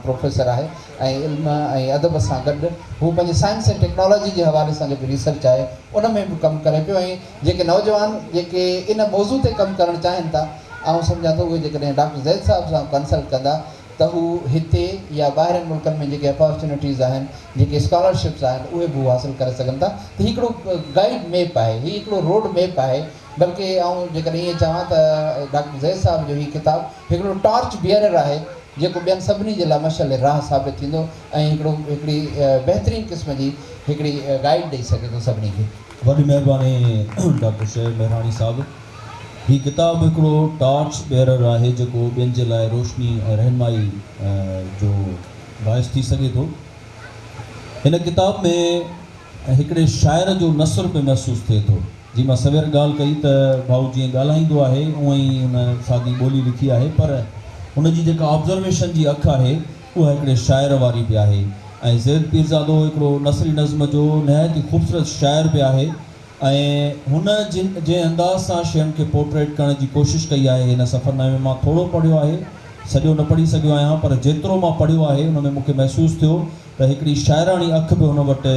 پروفيسر آهي ۽ علم ۽ ادب سان گڏ هو پنهنجي سائنس ۽ ٽيڪنالاجي جي حوالي سان جيڪو ريسرچ آهي ان ۾ به ڪم ڪري پيو ۽ جيڪي نوجوان جيڪي ان موضوع تي ڪم ڪرڻ چاهين ٿا، آئون سمجهان ٿو اهي جيڪڏهن ڊاڪٽر زيد صاحب سان ڪنسلٽ ڪندا ته هو هتي يا ٻاهرين ملڪن ۾ جيڪي اپارچونيٽيز آهن، جيڪي اسڪالرشپس آهن اهي به هو حاصل ڪري سگهن ٿا ته هي هڪڙو گائيڊ ميپ آهي، هي هڪڙو روڊ ميپ آهي، بلڪه آئون جيڪڏهن ائين چوان ته ڊاڪٽر زيد صاحب جو هي ڪتاب هڪڙو ٽارچ بيئرر آهي جيڪو ٻين سڀني جي لاء مشعل راهه ثابت ٿيندو ۽ هڪڙو هڪڙي بهترين قسم جي هڪڙي گائيڊ ڏئي سگهي ٿو سڀني کي. وڏي مهرباني ڊاڪٽر شعيب مهراڻي صاحب. هي ڪتاب هڪڙو ٽارچ بيئرر آهي جيڪو ٻين جي لاء روشني ۽ رهنمائي جو باعث ٿي سگهي ٿو. هن ڪتاب ۾ هڪڙي شاعر جو نثر به محسوس ٿئي ٿو. جي مان سوير ڳالهه ڪئي ته ڀائو جيئن ڳالهائيندو آهي اونئن ئي هن سادي ٻولي لکي آهي پر هن جي جيڪا آبزرويشن جي اک آهي اها هڪڙي شاعر واري به آهي ۽ زيد پيرزادو هڪڙو نثري نظم جو نهايت ئي خوبصورت شاعر به آهي. ۽ هن جن جنهن انداز سان شين کي پورٽريٽ ڪرڻ جي ڪوشش ڪئي آهي هن سفرنامي مان ٿورو پڙهيو آهي سڄو نه پڙهي سگهيو آهيان پر جيترو مان پڙهيو آهي ان ۾ مون کي محسوس ٿيو ته هڪڙي شاعراڻي اک به هن وٽ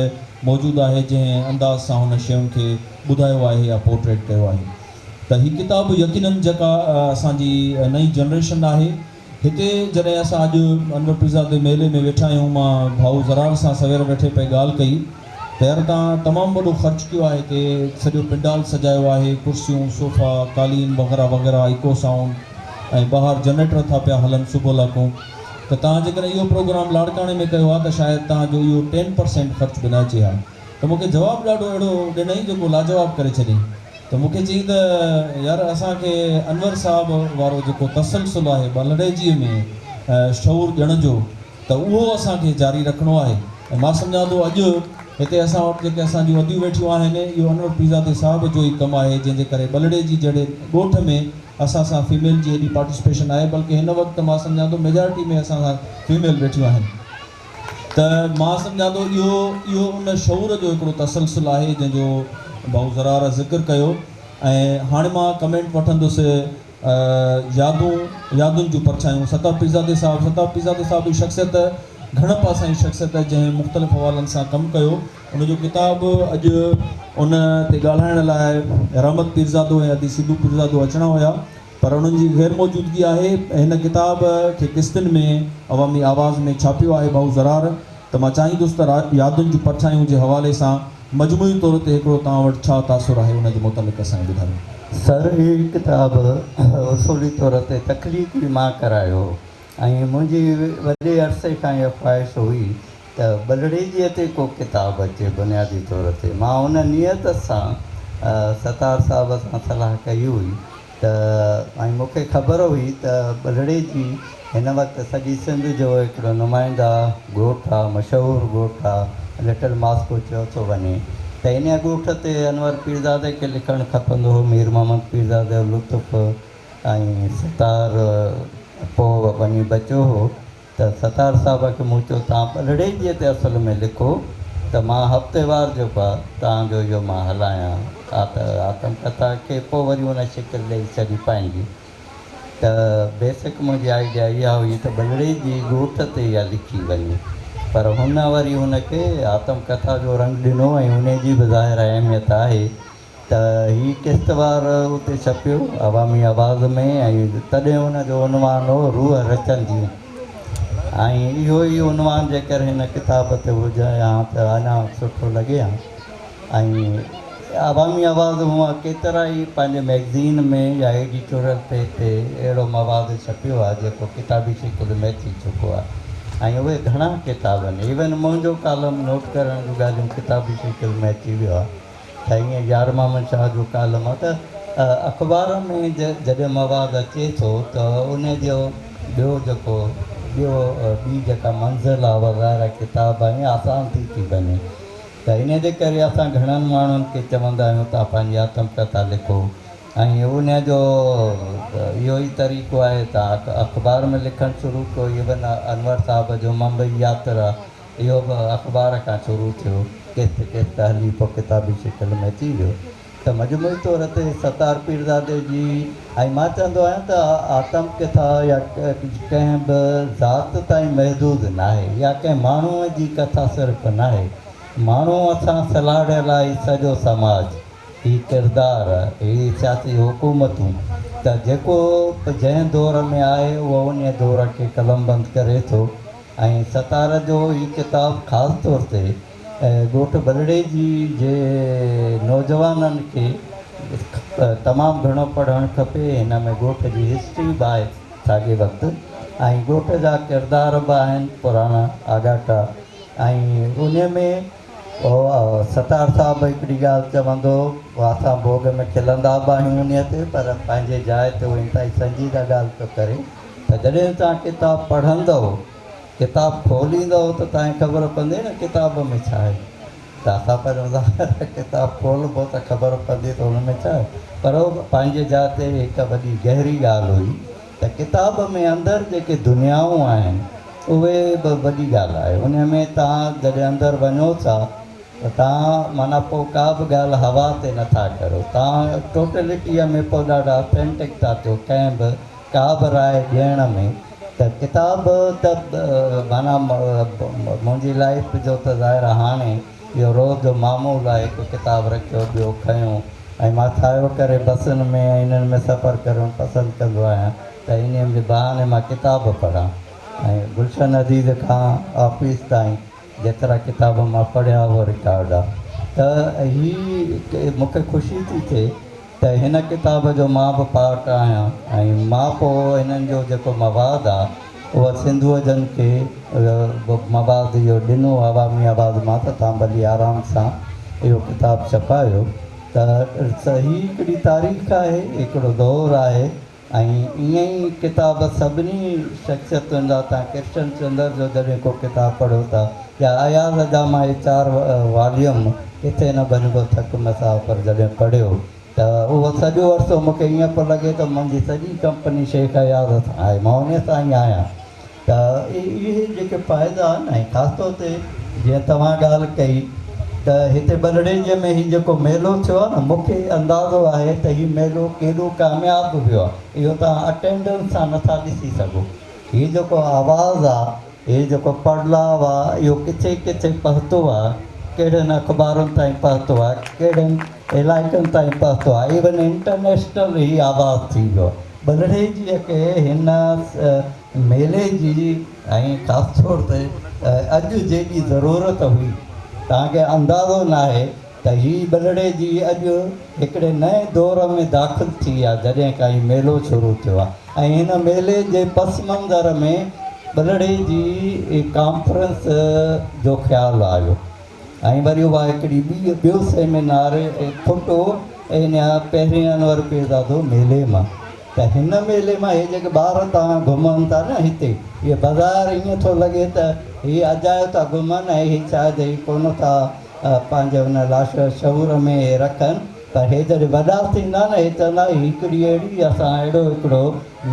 موجود آهي جنهن انداز سان هن شين کي ٻڌايو آهي يا پورٽريٽ ڪيو آهي ته هي ڪتاب يقينن جيڪا اسان جي نئين جنريشن آهي هتي جڏهن اسان اڄ انور پيرزادي ميلي ۾ ويٺا آهيون، مان ڀائو زرار سان سوير ويٺي پئي ڳالهه ڪئي ته يار توهان تمام وڏو خرچ ڪيو آهي هتي، سڄو پنڊال سجايو آهي، ڪرسيون، صوفا، قالين وغيره وغيره، ايڪو سائونڊ ۽ ٻاهر جنريٽر ٿا پيا هلن صبح لاڪون ته توهان جيڪڏهن اهو پروگرام لاڙڪاڻي ۾ ڪيو ها ته شايد توهان جو اهو ٽين پرسينٽ خرچ به نه اچي ها ته مون کي جواب ڏاڍو اهڙو ڏنائين جيڪو لاجواب ڪري ڇڏيائين. ته مون کي چيائين ته يار اسان کي انور صاحب وارو جيڪو تسلسل آهي ٻلهڙيجيء ۾ شعور ڏيڻ جو ته اهو اسان کي جاري رکڻو آهي ۽ مان سمجهان ٿو اڄ هتي اسان وٽ جيڪي اسان جون اديون ويٺيون آهن اهو انور پيرزادي صاحب جو ئي ڪم آهي جنهن جي ڪري ٻلهڙيجي جهڙي ڳوٺ ۾ اسان سان فيميل جي ايڏي پارٽيسپيشن آهي بلڪه هن وقت مان سمجهان ٿو ميجارٽي ۾ اسان سان فيميل ويٺيون آهن. ته مان سمجهان ٿو اهو اهو ان شعور جو هڪڙو تسلسل آهي جنهن جو ڀائو زرار ذڪر ڪيو ۽ هاڻي مان ڪمينٽ وٺندس يادون يادن جون پرڇايون ستار پيرزادي صاحب ستار پيرزادي صاحب جي شخصيت گهڻ پاسائين شخصيت جنهن مختلف حوالن سان ڪم ڪيو ان جو ڪتاب اڄ ان تي ڳالهائڻ لاء رحمت پيرزادو ۽ ادي سنڌو پيرزادو اچڻا هيا پر انهن جي غير موجودگي آهي. هن ڪتاب کي قسطن ۾ عوامي آواز ۾ ڇاپيو آهي ڀائو زرار ته مان چاهيندس ته يادن جون پرڇايون جي حوالي سان مجموعي طور تي هڪڙو توهان وٽ ڇا تاثر آهي ان جي متعلق اسان کي ٻڌايو. سر هي ڪتاب اصولي طور تي تخليق ئي مان ڪرايو هو ۽ منهنجي وڏي عرصي کان اها خواهش هئي ته ٻلهڙيجيء تي ڪو ڪتاب اچي بنيادي طور تي مان ان نيت سان ستار صاحب سان صلاح ڪئي هئي ته ۽ مون کي خبر هئي ته ٻلهڙيجي هن وقت سڄي سنڌ جو هڪڙو نمائنده ڳوٺ آ مشهور ڳوٺ آ لٽل ماسڪو چيو ٿو وڃي ته انهيء ڳوٺ تي انور پيرزادي کي لکڻ کپندو هو مير محمد پيرزادي لطف ۽ ستار پوء وڃي بچيو هو ته ستار صاحب کي مون چيو توهان ٻلهڙيجيء تي اصل ۾ لکو ته مان هفتيوار جيڪو آ توهان جو اهو مان هلايان ها ته آتم ڪٿا کي پوء وري ان شڪل ڏئي ڇڏي پنهنجي ته بيسڪ منهنجي آئيڊيا اها هئي ته ٻلهڙيجي ڳوٺ تي اها لکي وڃي پر هن وري ان کي آتم ڪٿا جو رنگ ڏنو ۽ انهي جي به ظاهر اهميت آهي ته هي قسطوار اتي ڇپيو عوامي آواز ۾ ۽ تڏهن ان جو عنوان هو روح رچنديون ۽ اهو ئي عنوان جيڪر هن ڪتاب تي هجي ها ته اڃا سٺو لڳي ها ۽ عوامي آواز هونء ڪيترا ئي پنهنجي مئگزين ۾ يا ايڊيٽوريل پيج تي اهڙو مواد ڇپيو آهي جيڪو ڪتابي شڪل ۾ اچي چڪو آهي ۽ اهي گهڻا ڪتاب آهن ايون منهنجو ڪالم نوٽ ڪرڻ جون ڳالهيون ڪتابي شڪل ۾ اچي ويو آهي. ته ائين يار محمد شاهه جو ڪالم آهي ته اخبار ۾ جڏهن مواد اچي ٿو ته ان جو ٻيو جيڪو ٻيو ٻي جيڪا منزل آهي اها ظاهر آهي ڪتاب آهي ۽ آسان ٿي ٿي وڃي ته ان جي ڪري اسان گهڻن ماڻهن کي چوندا آهيون ته پنهنجي آتم ڪٿا لکو ۽ ان جو اهو ئي طريقو آهي ته اخبار ۾ لکڻ شروع ڪيو ايون انور صاحب جو ممبئي ياترا اهو به اخبار کان شروع ٿيو. قسط قسط هلي پوء ڪتابي شڪل ۾ اچي ويو ته مجموعي طور تي ستار پيرزادي جي ۽ مان چوندو آهيان ته آتم ڪٿا يا ڪنهن به ذات تائين محدود ناهي يا ڪنهن ماڻهوء جي ڪٿا صرف ناهي. ماڻهوء سان سلهاڙيل آهي سڄو سماج، هي ڪردار، هي سياسي حڪومتون ته جيڪو جنهن دور ۾ آهي اهو انهيء دور کي قلمبند ڪري ٿو ۽ ستار جو هي ڪتاب خاص طور تي ڳوٺ ٻلڙيجي جي نوجوانن کي تمام گهڻو پڙهڻ کپي. هن ۾ ڳوٺ جي هسٽري به آهي ساڳئي وقت ۽ ڳوٺ جا ڪردار به آهن پراڻا آڳاٽا ۽ انهي ۾ ستار صاحب هڪڙي ڳالهه چوندو هو اسان ڀوڳ ۾ کلندا به آهيون انهي تي پر پنهنجي جاء تي هو انتهائي سنجيده ڳالهه پيو ڪري ته جڏهن توهان ڪتاب پڙهندؤ ڪتاب کوليندؤ ته توهان کي خبر پوندي نه ڪتاب ۾ ڇا آهي ته اسان پهريون ظاهر آهي ڪتاب کولبو ته خبر پوندي ته ان ۾ ڇا آهي پر اهو پنهنجي جاء تي هڪ وڏي گهري ڳالهه هئي ته ڪتاب ۾ اندر جيڪي دنيائون آهن اهي به وڏي ڳالهه آهي ان ۾ توهان جڏهن اندر وڃو ٿا ته توهان معنيٰ پوء ڪا به ڳالهه هوا تي نٿا ڪريو توهان ٽوٽلٽيء ۾ پوء ڏاڍا اٿينٽڪ ٿا ٿيو ڪنهن به ڪا به راء ڏيڻ ۾ ته ڪتاب ته معنيٰ منهنجي لائيف جو ته ظاهر آهي هاڻي اهو روز جو معمول آهي هڪ ڪتاب رکيو ٻيو کنيو ۽ مان ڇايو ڪري بسن ۾ ۽ انهن ۾ سفر ڪرڻ پسند ڪندو آهيان ته انهيء جي بهاني مان ڪتاب پڙهان ۽ گلشن عزيز کان آفيس تائين جيترا ڪتاب مان پڙهيا اهو رڪارڊ آهي ته هي مون کي خوشي ٿي ٿئي ته هن ڪتاب جو مان به پارٽ آهيان ۽ مان پوء هنن جو جيڪو مواد آ اهو سنڌوء جن کي مواد اهو ڏنو عوامي آواز مان ته توهان ڀلي آرام سان اهو ڪتاب ڇپايو ته هي هڪڙي تاريخ آهي هڪڙو دور آهي ۽ ائين ئي ڪتاب سڀني شخصيتن جا تان ڪرشن چندر جو جڏهن ڪو ڪتاب پڙهو ٿا يا اياز جا مان اهي چار واليوم ڪٿي نه ڀڃبو ٿڪ مسافر جڏهن پڙهيو ته اهو سڄو عرصو مون کي ائين پيو لڳي ته منهنجي سڄي ڪمپني شيخ اياز سان آهي مان انهي سان ئي آهيان ته اهي جيڪي فائدا آهن ۽ خاص طور تي جيئن توهان ڳالهه ڪئي ته هتي ٻلهڙيجي ۾ هي جيڪو ميلو ٿيو آهي نه مون کي اندازو آهي ته هي ميلو ڪيڏو ڪامياب ويو آهي اهو توهان اٽينڊنس سان نٿا ڏسي سگهو هي جيڪو آواز آهي هي جيڪو پڙلاء آهي اهو ڪٿي ڪٿي پهتو آهي ڪهڙين اخبارن تائين پهتو آهي ڪهڙن علائقن تائين پهتو آهي ايون انٽرنيشنل هي آواز ٿي ويو آهي ٻلهڙيجيء کي هن ميلي جي ۽ خاص طور تي اڄ جيڏي ضرورت هئي، توهان کي اندازو ناهي ته هي ٻلهڙيجي اڄ هڪڙي نئين دور ۾ داخل ٿي آ جڏهن کان هي ميلو شروع ٿيو آ ۽ هن ميلي جي پس منظر ۾ ٻلهڙيجي ڪانفرنس جو خيال آيو. ۽ وري اها هڪڙي ٻي ٻيو سيمينار ڦٽو ان پهرين انور پيرزادو ميلي مان ته هن ميلي مان هي جيڪي ٻار توهان گهمن ٿا نه هتي اهي بظاهر ائين ٿو لڳي ته هي اجايو ٿا گهمن ۽ هي شايد هي ڪونه ٿا پنهنجي ان لاشعور ۾ هي رکن پر هي جڏهن وڏا ٿيندا نه هي چوندا هڪڙي اهڙي اسان اهڙو هڪڙو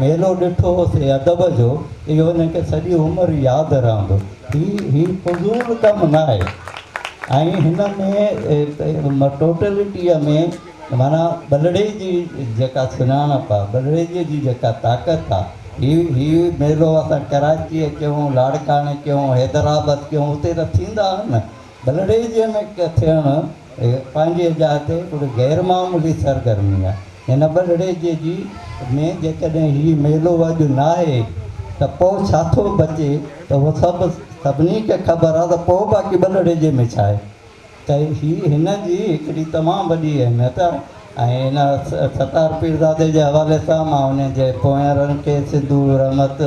ميلو ڏٺو هوسي ادب جو اهو هنن کي سڄي عمر ياد رهندو. هي هي فضول ڪم ناهي ۽ هن ۾ ٽوٽلٽيء ۾ معنيٰ ٻلهڙي جي جيڪا سڃاڻپ آ، ٻلهڙيجيء جي جيڪا طاقت آ، هي هي ميلو اسان ڪراچيء ڪيون، لاڙڪاڻي ڪيون، حيدرآباد ڪيون اتي ته ٿيندا آهن نه، ٻلهڙيجيء ۾ ٿيڻ پنهنجي جاء تي هڪڙي غير معمولي سرگرمي آهي. هن ٻلهڙيجيء جي ۾ جيڪڏهن هي ميلو اڄ ناهي ته پوء ڇا ٿو بچي ته اهو سڀ سڀني کي خبر آهي ته پوء باقي ٻلهڙيجيء ۾ ڇا آهي ته هي هن جي هڪڙي تمام وڏي اهميت آهي ۽ هن ستار پيرزادي جي حوالي سان مان انهن جي پوئينرن کي سنڌو رحمت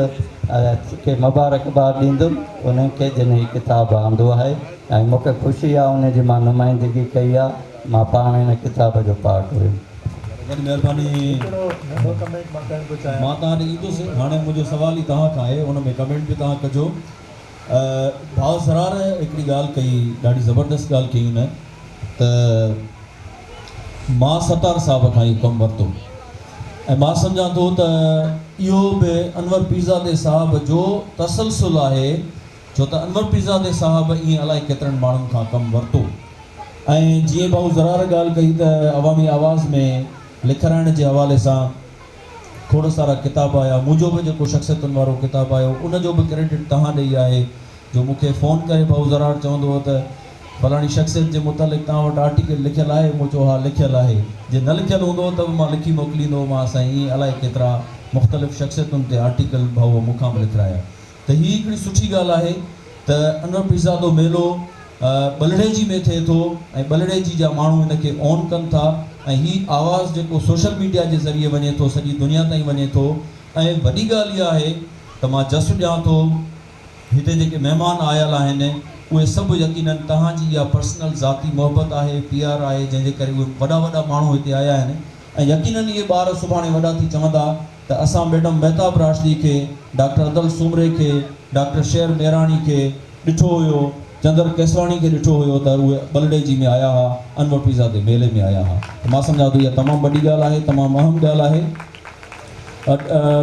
کي مبارڪباد ڏيندم انهن کي جن هي ڪتاب آندو آهي ۽ مون کي خوشي آهي ان جي مان نمائندگي ڪئي آهي مان پاڻ هن ڪتاب جو پارٽ هيم. وڏي مهرباني. هڪڙو ننڍو ڪمينٽ مان ڪرڻ ٿو چاهيان. مان توهان ڏي ايندس هاڻي منهنجو سوال ئي توهان کان آهي ان ۾ ڪمينٽ به توهان ڪجو. ڀاء سرار هڪڙي ڳالهه ڪئي ڏاڍي زبردست ڳالهه ڪئي هن ته مان ستار صاحب کان اهو ڪم ورتو ۽ مان سمجهان ٿو ته اهو به انور پيرزادي صاحب جو تسلسل آهي ڇو ته انور پيرزادي صاحب ائين الائي ڪيترن ماڻهن کان ڪم ورتو. ۽ جيئن ڀائو زرار ڳالهه ڪئي ته عوامي آواز ۾ لکرائڻ جي حوالي سان کوڙ سارا ڪتاب آيا، منهنجو به جيڪو شخصيتن وارو ڪتاب آيو ان جو به ڪريڊٽ توهان ڏي ئي آهي جو مون کي فون ڪري ڀائو زرار چوندو هو ته فلاڻي شخصيت جي متعلق توهان وٽ آرٽيڪل لکيل آهي؟ مون چيو ها لکيل آهي، جي نه لکيل هوندو ته به مان لکي موڪليندو هومانس ۽ ائين الائي ڪيترا مختلف شخصيتن تي آرٽيڪل ڀائوء مون کان به لکرايا. ته هي هڪڙي سٺي ڳالهه آهي ته انور پيرزادو ميلو ٻلهڙيجي ۾ ٿئي ٿو ۽ ٻلهڙيجي جا ماڻهو ان کي اون ڪن ٿا ۽ هي آواز جيڪو سوشل ميڊيا جي ذريعي وڃي ٿو سڄي دنيا تائين وڃي ٿو ۽ وڏي ڳالهه اها آهي ته مان جس ڏيان ٿو هتي جيڪي مهمان آيل آهن اهي سڀ يقينن توهان جي اها پرسنل ذاتي محبت آهي پيار آهي جنهن جي ڪري اهي وڏا وڏا ماڻهو هتي آيا آهن ۽ يقينن اهي ٻار سڀاڻي وڏا ٿي چوندا ته اسان ميڊم مهتاب راشدي کي، ڊاڪٽر ادل سومري کي، ڊاڪٽر شير ميراڻي کي ڏٺو هيو، چندر ڪيسواڻي کي ڏٺو هيو ته اهي ٻلهڙيجي ۾ آيا ها، انور پيرزادي ميلي ۾ آيا ها ته مان سمجهان ٿو اها تمام وڏي ڳالهه آهي، تمام اهم ڳالهه آهي.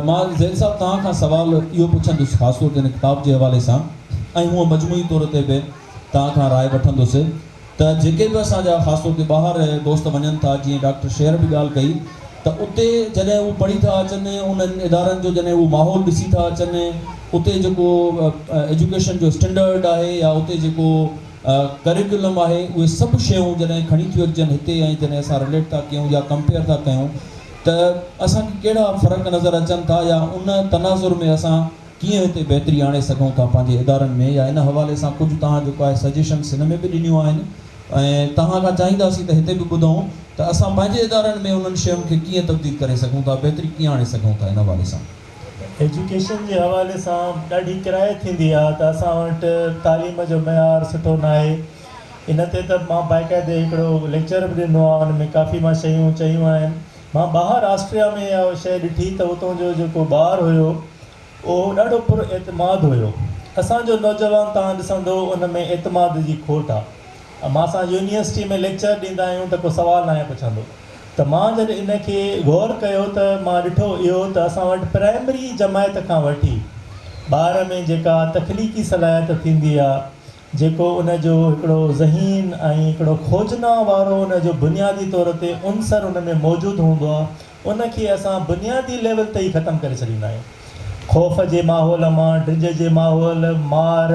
مان زيد صاحب توهان کان سوال اهو پڇندس خاص طور تي هن ڪتاب جي حوالي سان ۽ هونء مجموعي طور تي به توهان کان راء وٺندس ته جيڪي به اسان جا خاص طور تي ٻاهر دوست وڃن ٿا جيئن ڊاڪٽر شير به ڳالهه ڪئي ته اتي جڏهن هو پڙهي ٿا اچن انهن ادارن جو جڏهن هو ماحول ڏسي ٿا اچن اتي جيڪو ايجوڪيشن جو اسٽينڊرڊ آهي يا اتي جيڪو ڪريڪولم آهي اهي سڀ شيون جڏهن کڻي ٿيون اچجن هتي ۽ جڏهن اسان رليٽ ٿا ڪيون يا ڪمپيئر ٿا ڪيون ته اسان کي ڪهڙا فرق نظر اچن ٿا يا ان تناظر ۾ اسان ڪيئن هتي بهتري آڻي سگهون ٿا پنهنجي ادارن ۾ يا ان حوالي سان ڪجهه توهان جيڪو آهي سجيشنس هن ۾ به ڏنيون آهن ۽ توهان کان چاهينداسين ته هتي به ٻڌون ته اسان پنهنجي ادارن ۾ انهن شين کي ڪيئن تبديل ڪري سگهون ٿا بهتري ڪيئن آڻي سگهون ٿا ان حوالي سان. ايجوڪيشن جي حوالي سان ڏاڍي ڪرائي ٿيندي آهي ته اسان وٽ تعليم جو معيار سٺو ناهي ان تي ته مان باقاعدي هڪڙو ليڪچر به ڏنو آهي ان ۾ ڪافي مان شيون چيون آهن مان ٻاهر آسٽريا ۾ اها شيء ڏٺي ته اتان جو جيڪو ٻار هيو اهو ڏاڍو پر اعتماد هيو. اسان جو نوجوان توهان ڏسندو ان ۾ اعتماد جي کوٽ آ. مان اسان يونيورسٽي ۾ ليڪچر ڏيندا آهيون ته ڪو سوال ناهي پڇندو ته مان جڏهن ان کي غور ڪيو ته مان ڏٺو اهو ته اسان وٽ پرائمري جماعت کان وٺي ٻار ۾ جيڪا تخليقي صلاحيت ٿيندي آ جيڪو ان جو هڪڙو ذهين ۽ هڪڙو کوجنا وارو ان جو بنيادي طور تي عنصر ان ۾ موجود هوندو آ ان کي اسان بنيادي ليول تي ئي ختم ڪري ڇڏيندا آهيون. خوف جي ماحول مان، ڊڄ جي ماحول، مار،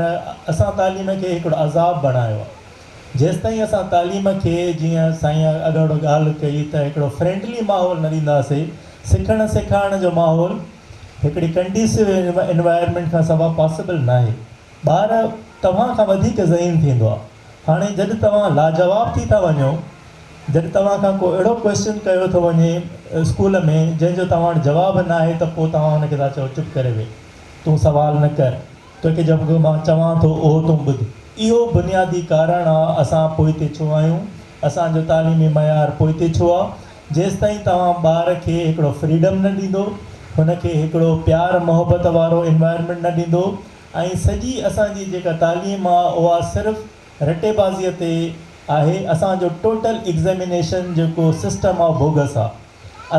اسان تعليم کي هڪڙو عذاب بڻايو آهي. جيستائين اسان تعليم کي جيئن سائين اڳاڙو ڳالهه ڪئي ته هڪڙو فرينڊلي ماحول نه ڏينداسي، سکڻ سيکارڻ جو ماحول هڪڙي ڪنڊيوسو انوائرمينٽ کان سوا پاسيبل ناهي. ٻار توهان کان وڌيڪ ذهين ٿيندو آهي. هاڻي جڏهن توهان لاجواب ٿي ٿا وڃو، جڏهن توهان کان ڪو اهڙو ڪوئسچن ڪيو ٿو وڃي اسڪول ۾ جنهن جو توهان وٽ جواب ناهي ته پوء توهان ان کي ٿا چئو چپ ڪري ويهه، تون سوال نه ڪر، توکي جيڪو مان چوان ٿو اهو تون ٻڌ. اهو بنيادي ڪارڻ آ اسان پوئتي ڇو آهيون، اسان جو تعليمي معيار پوئتي ڇو آ. جيستائين توهان ٻار کي هڪڙو فريڊم نه ڏيندو، هن کي هڪڙو پيار محبت وارو انوائرمينٽ نه ڏيندو ۽ سڄي اسان جي جيڪا تعليم آ اها صرف رٽي بازيء تي آهي، اسان جو ٽوٽل ايگزيمينيشن جيڪو سسٽم آ بوگس آ.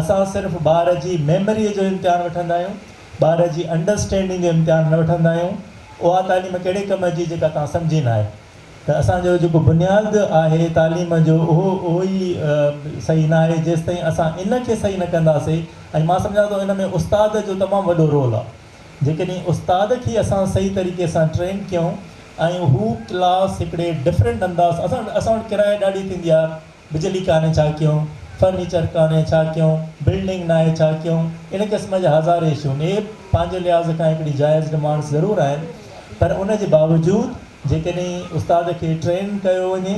اسان صرف ٻار جي ميمريء جو امتحان وٺندا آهيون، ٻار جي انڊرسٽينڊنگ جو امتحان نه وٺندا آهيون. اها تعليم ڪهڙي ڪم جي جيڪا توهان سمجهي ناهي. ته اسان جو جيڪو بنياد آهي تعليم جو اهو اهو ئي صحيح ناهي جيستائين اسان ان کي صحيح نه ڪنداسين ۽ مان سمجهان ٿو ان ۾ استاد جو تمام وڏو رول آ. جيڪڏهن استاد کي اسان صحيح طريقي سان ٽرين ڪيون ۽ هو ڪلاس هڪڙي ڊفرنٽ انداز اسان اسان وٽ ڪرايي ڏاڍي ٿيندي آهي بجلي ڪانهي ڇا ڪيون فرنيچر ڪانهي ڇا ڪيون بلڊنگ ناهي ڇا ڪيون ان قسم جا هزارين اشو آهن اهي پنهنجي لحاظ کان هڪڙي جائز ڊمانڊس ضرور آهن پر ان جي باوجود جيڪڏهن استاد کي ٽرين ڪيو وڃي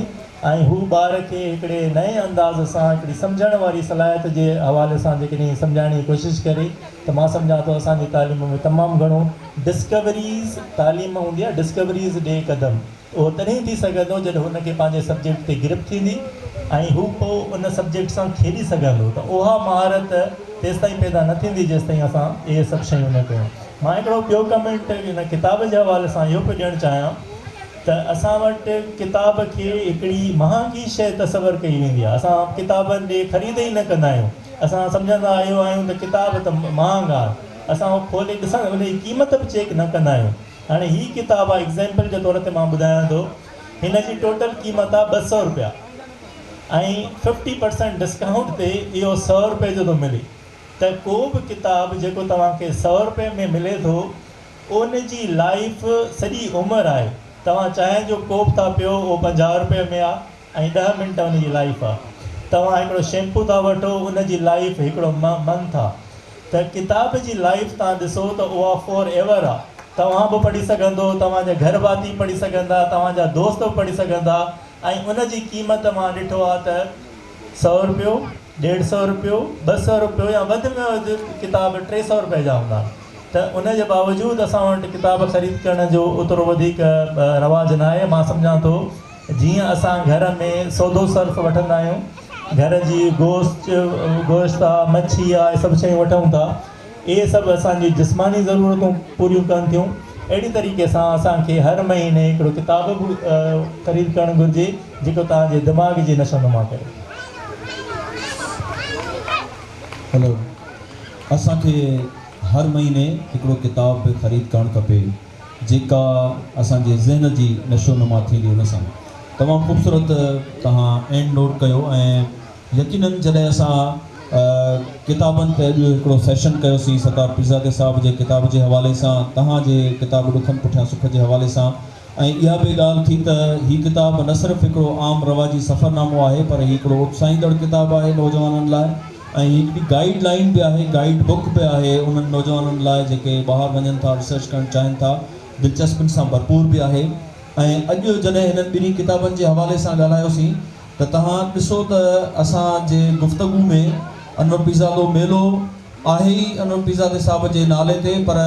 ۽ هو ٻار کي هڪڙي نئين انداز سان هڪڙي سمجهڻ واري صلاحيت جي حوالي سان جيڪڏهن سمجهائڻ جي ڪوشش ڪري ته مان سمجهان ٿو اسان جي تعليم ۾ تمام گهڻو ڊسڪوريز تعليم هوندي آهي ڊسڪوريز ڏي قدم اهو تڏهن ٿي سگهندو جڏهن هن کي پنهنجي سبجيڪٽ تي گرپ ٿيندي ۽ هو پوء ان سبجيڪٽ سان کيڏي سگهندو ته اها مهارت تيستائين پيدا نه ٿيندي جيستائين اسان اهي سڀ شيون نه ڪيون. مان هڪڙو ٻيو ڪمينٽ ان ڪتاب جي حوالي سان اهو پيو ڏيڻ چاهيان ته اسان وٽ ڪتاب کي هڪڙي مهانگي شيء تصور ڪئي ويندي آهي. اسان ڪتابن ڏي خريد ئي نه ڪندا آهيون. اسان سمجهندا اهو آهيون ته ڪتاب ته مهانگا آهن. اسان اهو کولي ڏسڻ ان جي قيمت به چيڪ نه ڪندا آهيون. هاڻي هي ڪتاب آهي ايگزيمپل جي طور تي مان ٻڌايان ٿو. هن جي ٽوٽل قيمت آهي 200 رپيا. ۽ 50% ڊسڪائونٽ تي اهو سئو رپئي جو ٿو ملي ته ڪو به ڪتاب جيڪو توهان کي سئو رپئي ۾ ملي ٿو ان جي لائيف سڄي عمر آهي. توهان چانهه جو ڪوپ ٿا پيو اهو 50 رپئي ۾ آ ۽ ڏهه منٽ ان جي لائيف آ. توهان هڪڙو شيمپو ٿا وٺو ان جي لائيف هڪڙو منٿ آ. ته ڪتاب جي لائيف توهان ڏسو ته اها فار ايور آ. توهان به پڙهي سگهندو، توهان جا گهر ڀاتي پڙهي سگهندا، توهان جا دوست به پڙهي سگهندا ۽ ان جي قيمت مان ڏٺو آ ته سئو رپيو، ڏيڍ سئو رپيو، 200 رپيو يا وڌ ۾ وڌ ڪتاب 300 رپئي جا هوندا ته ان جي باوجود اسان وٽ ڪتاب خريد ڪرڻ جو اوترو وڌيڪ رواج ناهي. مان سمجهان ٿو جيئن اسان گهر ۾ سودو صرف وٺندا آهيون، گهر جي گوشت گوشت آ، مڇي آ، اهي سڀ شيون وٺون ٿا، اهي سڀ اسان جي جسماني ضرورتون پوريون ڪن ٿيون. اهڙي طريقي سان اسان کي هر مهيني هڪڙو ڪتاب به خريد ڪرڻ گهرجي جيڪو توهان جي دماغ جي نشونما ڪري. هلو اسان کي هر مهيني هڪڙو ڪتاب به خريد ڪرڻ کپي جيڪا اسان جي ذهن جي نشونما ٿيندي ان سان. تمام خوبصورت توهان اينڊ نوٽ ڪيو ۽ يقينن جڏهن اسان ڪتابن تي اڄ هڪڙو سيشن ڪيوسين ستار پيرزادي صاحب جي ڪتاب جي حوالي سان توهان جي ڪتاب ڏکن پٺيان سک جي حوالي سان ۽ اها به ڳالهه ٿي ته هي ڪتاب نه صرف هڪڙو عام رواجي سفرنامو آهي پر هي هڪڙو اتساهيندڙ ڪتاب آهي نوجوانن لاء ۽ هي هڪڙي گائيڊ لائين به آهي گائيڊ بڪ به آهي انهن نوجوانن لاء جيڪي ٻاهر وڃن ٿا ريسرچ ڪرڻ چاهين ٿا دلچسپين سان ڀرپور به آهي ۽ اڄ جڏهن هنن ٻنهي ڪتابن جي حوالي سان ڳالهايوسين ته توهان ڏسو ته اسان جي گفتگو ۾ انور پيرزادو ميلو آهي ئي انور پيرزادي صاحب جي نالي تي پر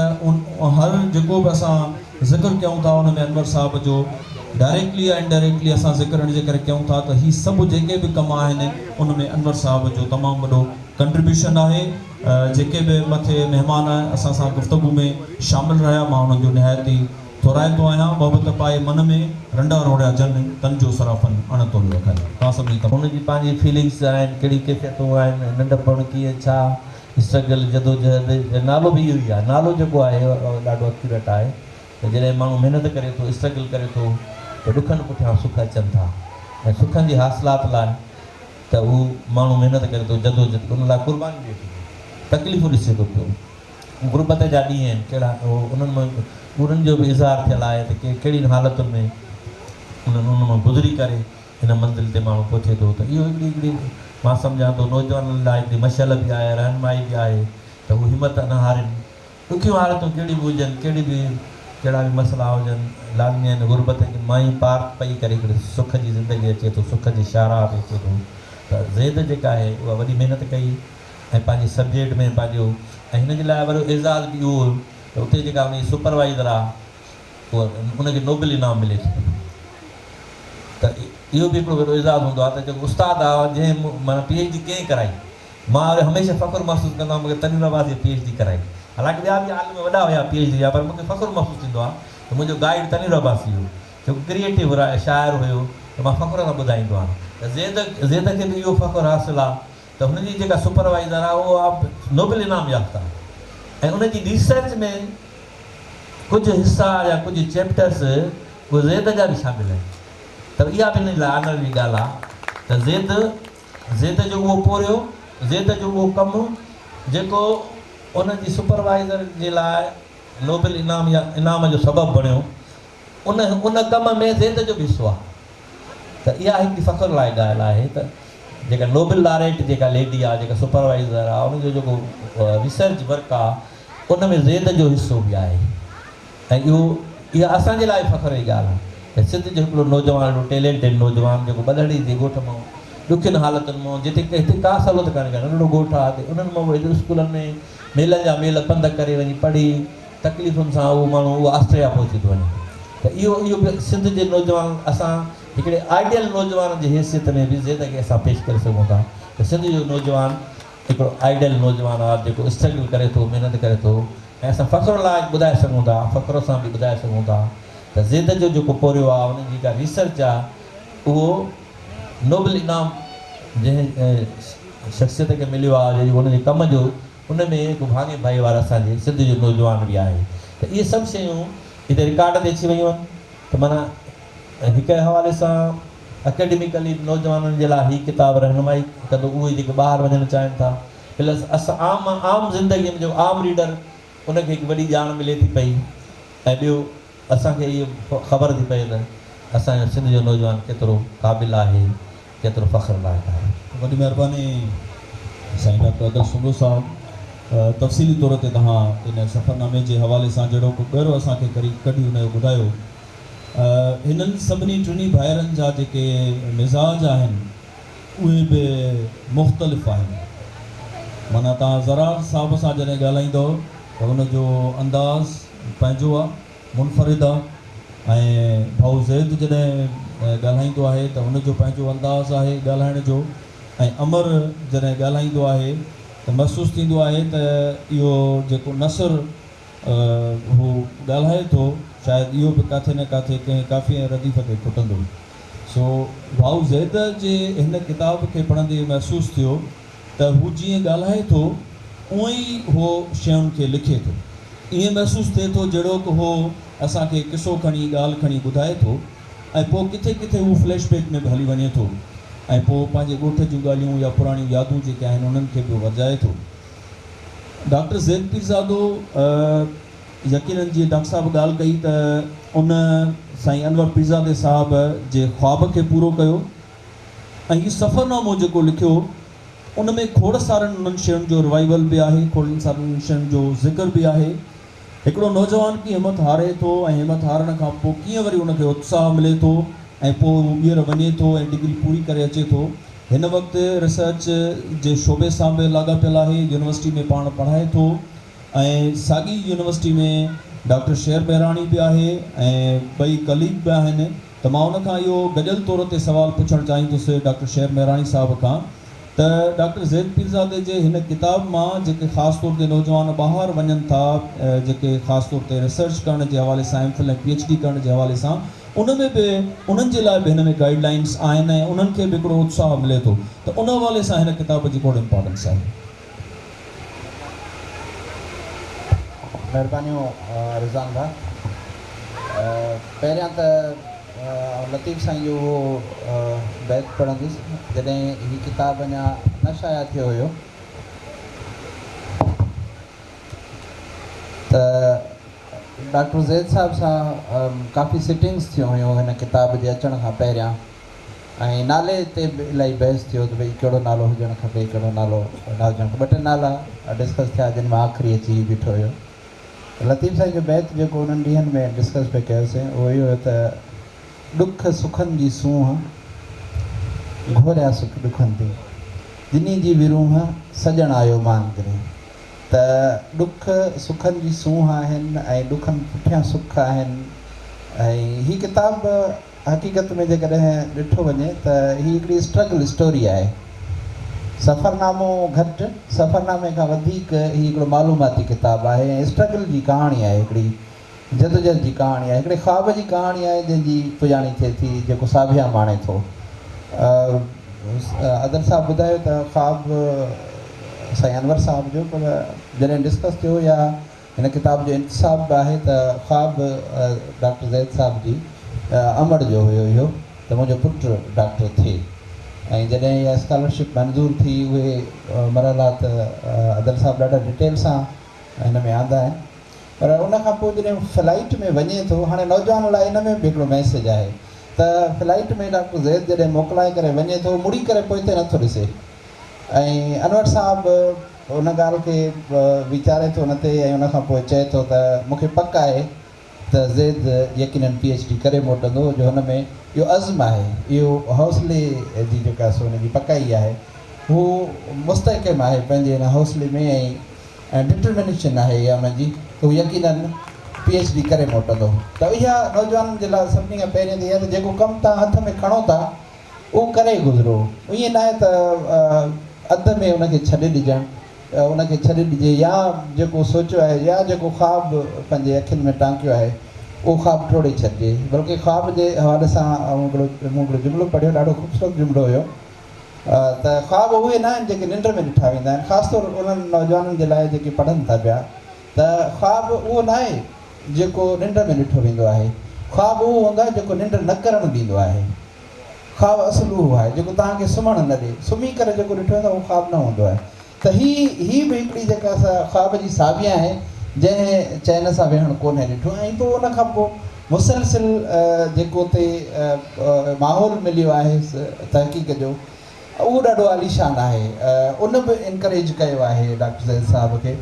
هر جيڪو به اسان ذڪر ڪيون ٿا ان ۾ انور صاحب جو ڊائريڪٽلي يا انڊائريڪٽلي اسان ذڪر ان جي ڪري ڪيون ٿا ته هي سڀ جيڪي به ڪم آهن ان ۾ انور صاحب جو تمام وڏو ڪنٽريبيوشن آهي. جيڪي به مٿي مهمان اسان سان گفتگو ۾ شامل رهيا مان انهن جو نهايت ئي ٿورائتو آهيان، محبت پائي من ۾، رنڊا روڙيا جن، تن جو صرافن اڻ توليو اکائي. توهان سڀني تمام. هن جي پنهنجي فيلنگس آهن، ڪهڙيون ڪيفيتون آهن، ننڍپڻ ڪيئن ڇا، اسٽرگل، جدوجهد، نالو به اهو ئي آهي، نالو جيڪو آهي اهو ڏاڍو اڪيوريٽ آهي ته جڏهن ماڻهو محنت ڪري ٿو، اسٽرگل ڪري ٿو ته ڏکن پٺيان سک اچن ٿا ۽ سکن جي حاصلات لاء ته هو ماڻهو محنت ڪري ٿو، جدوجهد ان لاء قربانيون ڏئي ٿو پيو، تڪليفون ڏسي ٿو پيو. غربت جا ڏينهن آهن ڪهڙا انهن ۾ انهن جو به اظهار ٿيل آهي ته ڪهڙين حالتن ۾ انهن ان مان گذري ڪري هن منزل تي ماڻهو پهچي ٿو ته اهو هڪڙي هڪڙي مان سمجهان ٿو نوجوانن لاء هڪڙي مشعل به آهي رهنمائي به آهي ته هو همت نه هارين ڏکيون حالتون ڪهڙيون به هجن ڪهڙي به ڪهڙا به مسئلا هجن لازمي آهن غربت کي مان ئي پار پئي ڪري هڪڙي سک جي زندگي اچي ٿو سک جي شاهراهه تي اچي ٿو ته زيد جيڪا آهي اها وڏي محنت ڪئي ۽ پنهنجي سبجيڪٽ ۾ پنهنجو ۽ هن جي لاء وڏو اعزاز به اهو هيو ته اتي جيڪا ان جي سپروائيزر آ اها ان کي نوبل انعام ملي ٿو ته اهو به هڪڙو وڏو اعزاز هوندو آ ته جيڪو استاد آ جنهن معنيٰ پي ايڇ ڊي ڪنهن ڪرائي مان وري هميشه فخر محسوس ڪندو آهيان مونکي تنوير عباسيء پي ايڇ ڊي ڪرائي حالانڪه ٻيا به عالم وڏا هيا پي ايڇ ڊي جا پر مونکي فخر محسوس ٿيندو آ ته منهنجو گائيڊ تنوير عباسي هيو جيڪو ڪريئيٽو شاعر هيو ته مان فخر سان ٻڌائيندو آهيان ته زيد زيد کي به اهو فخر حاصل آ ته هن جي جيڪا سپروائيزر آهي اها نوبل انعام يافته آهي ۽ ان جي ريسرچ ۾ ڪجهه حصا يا ڪجهه چيپٽرس اهي زيد جا به شامل آهن ته اها به هن جي لاء آنر جي ڳالهه آهي ته زيد زيد جو اهو پورهيو زيد جو اهو ڪم جيڪو ان جي سپروائيزر جي لاء نوبل انعام يا انعام جو سبب بڻيو ان ان ڪم ۾ زيد جو به حصو آهي ته اها هڪڙي فخر لائق ڳالهه آهي ته جيڪا نوبل لاريٽ جيڪا ليڊي آهي جيڪا سپروائيزر آهي ان جو جيڪو ريسرچ ورڪ آهي ان ۾ زيد جو حصو به آهي ۽ اهو اها اسان جي لاء به فخر جي ڳالهه آهي ته سنڌ جو هڪڙو نوجوان اهڙو ٽيلينٽيڊ نوجوان جيڪو ٻلهڙي جي ڳوٺ مان ڏکين حالتن مان جتي هتي ڪا سهولت ڪانهي ڪا ننڍڙو ڳوٺ آهي انهن مان به هتي اسڪولن ۾ ميلن جا ميل پنڌ ڪري وڃي پڙهي تڪليفن سان اهو ماڻهو اهو آسٽريا پهچي ٿو وڃي ته اهو اهو به سنڌ جي نوجوان اسان هڪڙي آئيڊيل نوجوان جي حيثيت ۾ به زيد کي اسان پيش ڪري سگهون ٿا ته سنڌ جو نوجوان هڪڙو آئيڊيل نوجوان آهي جيڪو اسٽرگل ڪري ٿو محنت ڪري ٿو ۽ اسان فخر لائق ٻڌائي سگهون ٿا فخر سان به ٻڌائي سگهون ٿا ته زيد جو جيڪو پورهيو آهي ان جي جيڪا ريسرچ آهي اهو نوبل انعام جنهن شخصيت کي مليو آهي ان جي ڪم جو ان ۾ هڪ ڀاڱي ڀائيوار اسان جي سنڌ جو نوجوان به آهي ته اهي سڀ شيون هتي رڪارڊ تي اچي ويون آهن ته معنيٰ هڪ حوالي سان اڪيڊميڪلي نوجوانن جي لاء هي ڪتاب رهنمائي ڪندو اهي جيڪي ٻاهر وڃڻ چاهين ٿا پلس اسان عام عام زندگي ۾ جيڪو عام ريڊر ان کي هڪ وڏي ڄاڻ ملي ٿي پئي ۽ ٻيو اسان کي اهو خبر ٿي پئي ته اسان جو سنڌ جو نوجوان ڪيترو قابل آهي، ڪيترو فخر لائق آهي. وڏي مهرباني سائين ڊاڪٽر ادل سومرو صاحب تفصيلي طور تي توهان ان سفرنامي جي حوالي سان جهڙوڪ ڳر اسان کي ڪري ڪڍي ان جو ٻڌايو. هنن سڀني ٽنهي ڀائرن جا جيڪي مزاج آهن اهي به مختلف آهن. معنيٰ توهان زرار صاحب سان جڏهن ڳالهائيندؤ ته ان جو انداز پنهنجو آ، منفرد آ ۽ ڀائو زيد جڏهن ڳالهائيندو آهي ته ان جو پنهنجو انداز آهي ڳالهائڻ جو ۽ امر جڏهن ڳالهائيندو آهي ته محسوس ٿيندو آهي ته اهو جيڪو نثر هو ڳالهائي ٿو شايد اهو به ڪاٿي نه ڪاٿي ڪنهن قافيي ۽ رديف تي کٽندو. سو ڀائو زيد جي هن ڪتاب کي پڙهندي محسوس ٿيو ته هو جيئن ڳالهائي ٿو اونئن ئي هو شين کي لکي ٿو. ائين محسوس ٿئي ٿو جهڙوڪ هو اسان کي قصو کڻي ڳالهه کڻي ٻڌائي ٿو ۽ پوء ڪٿي ڪٿي هو فليش بيڪ ۾ به هلي وڃي ٿو ۽ پوء پنهنجي ڳوٺ جون ڳالهيون يا پراڻيون يادون جيڪي آهن انهن کي به ورجائي ٿو. ڊاڪٽر زيد پيرزادو يقينن جيئن ڊاڪٽر صاحب ڳالهه ڪئي ته ان سائين انور پيرزادي صاحب جي خواب کي پورو ڪيو ۽ هي سفرنامو جيڪو لکيو ان ۾ کوڙ سارن انهن شين جو روائيول به آهي کوڙن سارن انهن شين جو ذڪر به آهي. هڪڙو نوجوان ڪيئن همٿ هاري ٿو ۽ همٿ هارڻ کان پوء ڪيئن وري ان کي اتساهه ملي ٿو ۽ پوء هو ٻيهر وڃي ٿو ۽ ڊگري پوري ڪري اچي ٿو. هن وقت ريسرچ جي شعبي سان به لاڳاپيل آهي، يونيورسٽي ۾ پاڻ پڙهائي ٿو ۽ ساڳي يونيورسٽي ۾ ڊاڪٽر شير مهراڻي به آهي ۽ ٻئي ڪليگ به آهن ته مان ان کان اهو گڏيل طور تي سوال پڇڻ چاهيندس ڊاڪٽر شير مهراڻي صاحب کان ته ڊاڪٽر زيد پيرزادي جي هن ڪتاب مان جيڪي خاص طور تي نوجوان ٻاهر وڃن ٿا جيڪي خاص طور تي ريسرچ ڪرڻ جي حوالي سان M Phil ۽ P H D ڪرڻ جي حوالي سان ان ۾ به انهن جي لاء به هن ۾ گائيڊ لائينس آهن ۽ انهن کي به هڪڙو اتساهه ملي ٿو ته ان حوالي سان هن ڪتاب جي ڪهڙو امپارٽنس آهي. مهربانيون رضوان ڀاء. پهريان ته آئون لطيف سائين جو اهو بيت پڙهندس جڏهن هي ڪتاب اڃا نه شايع ٿيو هيو ته ڊاڪٽر زيد صاحب سان ڪافي سٽنگس ٿيون هيون هن ڪتاب جي اچڻ کان پهريان ۽ نالي تي به الاهي بحث ٿيو ته ڀئي ڪهڙو نالو هجڻ کپي ڪهڙو نالو نه هجڻ کپي ٻه ٽي نالا ڊسڪس ٿيا جن مان آخري اچي هي بيٺو هيو. لطيف سائين جو بيت جيڪو انهن ڏينهن ۾ ڊسڪس پئي ڪيوسين اهو اهو هيو ته ڏک سکن جي سونهن، گهوريا سک ڏکن تي، جني جي ورونهن، سڄڻ آيو مان ڪري. ته ڏک سکن جي سونهن آهن ۽ ڏکن پٺيان سک آهن ۽ هي ڪتاب حقيقت ۾ جيڪڏهن ڏٺو وڃي ته هي هڪڙي اسٽرگل اسٽوري آهي. سفرنامو گهٽ، سفرنامي کان وڌيڪ هي هڪڙو معلوماتي ڪتاب آهي ۽ اسٽرگل جي ڪهاڻي آهي، هڪڙي جدوجهد جي ڪهاڻي آهي، هڪڙي خواب جي ڪهاڻي آهي جنهن جي پڄاڻي ٿئي ٿي، جيڪو ساڀيان ماڻي ٿو. ادل صاحب ٻڌايو ته خواب سائين انور صاحب جو پر جڏهن ڊسڪس ٿيو يا هن ڪتاب جو انتساب به آهي ته خواب ڊاڪٽر زيد صاحب جي امڙ جو هيو اهو ته منهنجو پٽ ڊاڪٽر ٿئي ۽ جڏهن اها اسڪالرشپ منظور ٿي اهي مرحلا ته ادل صاحب ڏاڍا ڊيٽيل سان هن ۾ آندا آهن پر ان کان پوء جڏهن فلائيٽ ۾ وڃي ٿو هاڻي نوجوان لاء ان ۾ به هڪڙو ميسيج آهي ته فلائيٽ ۾ ڊاڪٽر زيد جڏهن موڪلائي ڪري وڃي ٿو مڙي ڪري پوئتي نٿو ڏسي ۽ انور صاحب ان ڳالهه کي ويچاري ٿو ان تي ۽ ان کان پوء چئي ٿو ته مون کي پڪ آهي ته زيد يقينن پي ايڇ ڊي ڪري موٽندو جو هن ۾ اهو عزم آهي، اهو حوصلي جي جيڪا سو هن جي پڪائي آهي، هو مستحڪم آهي پنهنجي ان حوصلي ۾ ۽ ڊٽرمنيشن آهي اها ان جي ته هو يقينن پي ايڇ ڊي ڪري موٽندو. ته اها نوجوانن جي لاء سڀني کان پهرين ته اها ته جيڪو ڪم توهان هٿ ۾ کڻو ٿا اهو ڪري گذرو. ائين ناهي ته اڌ ۾ ان کي ڇڏي ڏجڻ، ان کي ڇڏي ڏجي يا جيڪو سوچيو آهي يا جيڪو خواب پنهنجي اکين ۾ ٽانڪيو آهي اهو خواب ٽوڙي ڇڏجي. بلڪه خواب جي حوالي سان آئون هڪڙو مون هڪڙو جملو پڙهيو ڏاڍو خوبصورت جملو هيو ته خواب اهي ناهن جيڪي ننڊ ۾ ڏٺا ويندا آهن خاص طور انهن نوجوانن جي لاء جيڪي پڙهن ٿا پيا ته خواب اهو ناهي جيڪو ننڊ ۾ ڏٺو ويندو آهي خواب اهو هوندو آهي جيڪو ننڊ نه ڪرڻ ڏيندو آهي. خواب اصل اهو آهي جيڪو توهان کي سمهڻ نه ڏي. سمهي ڪري جيڪو ڏٺو ويندو آهي اهو خواب نه هوندو آهي. ته هي هي به هڪڙي جيڪا سا خواب جي ساڀيان آهي جنهن چين سان ويهڻ ڪونهي ڏٺو ۽ پوء ان کان پوء مسلسل جيڪو اتي ماحول مليو آهي تحقيق جو اهو ڏاڍو عاليشان آهي ان به انڪريج ڪيو آهي ڊاڪٽر زيد صاحب کي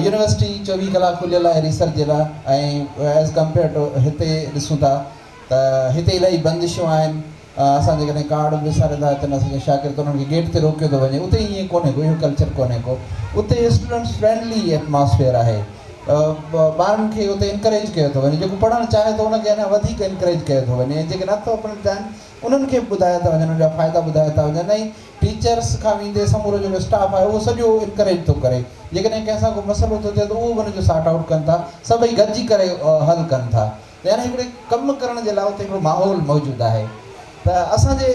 يونيورسٽي 24 ڪلاڪ کليل آهي ريسرچ جي لاء ۽ ايز ڪمپيئر ٽو هتي ڏسون ٿا ته هتي الاهي بندشون آهن اسان جيڪڏهن ڪارڊ به وساري ٿا اچن اسان جا شاگرد انهن کي گيٽ تي روڪيو ٿو وڃي اتي ائين ڪونهي ڪو اهو ڪلچر ڪونهي ڪو اتي اسٽوڊنٽس فرينڊلي ايٽماسفيئر آهي ٻارن کي اتي انڪريج ڪيو ٿو وڃي جيڪو پڙهڻ چاهي ٿو ان کي اڃا وڌيڪ انڪريج ڪيو ٿو وڃي ۽ جيڪي نٿو پڙهڻ چاهن انهن کي به ٻڌايا ٿا وڃن ان جا فائدا ٻڌايا ٿا وڃن ۽ ٽيچرس کان ويندي سمورو جيڪو اسٽاف آهي اهو سڄو انڪريج ٿو ڪري جيڪڏهن ڪنهن سان ڪو مسئلو ٿو ٿئي ته اهو به ان جو سارٽ آئوٽ ڪن ٿا سڀئي گڏجي ڪري حل ڪن ٿا. يعني هڪڙي ڪم ڪرڻ جي لاء اتي هڪڙو ماحول موجود آهي ته اسان جي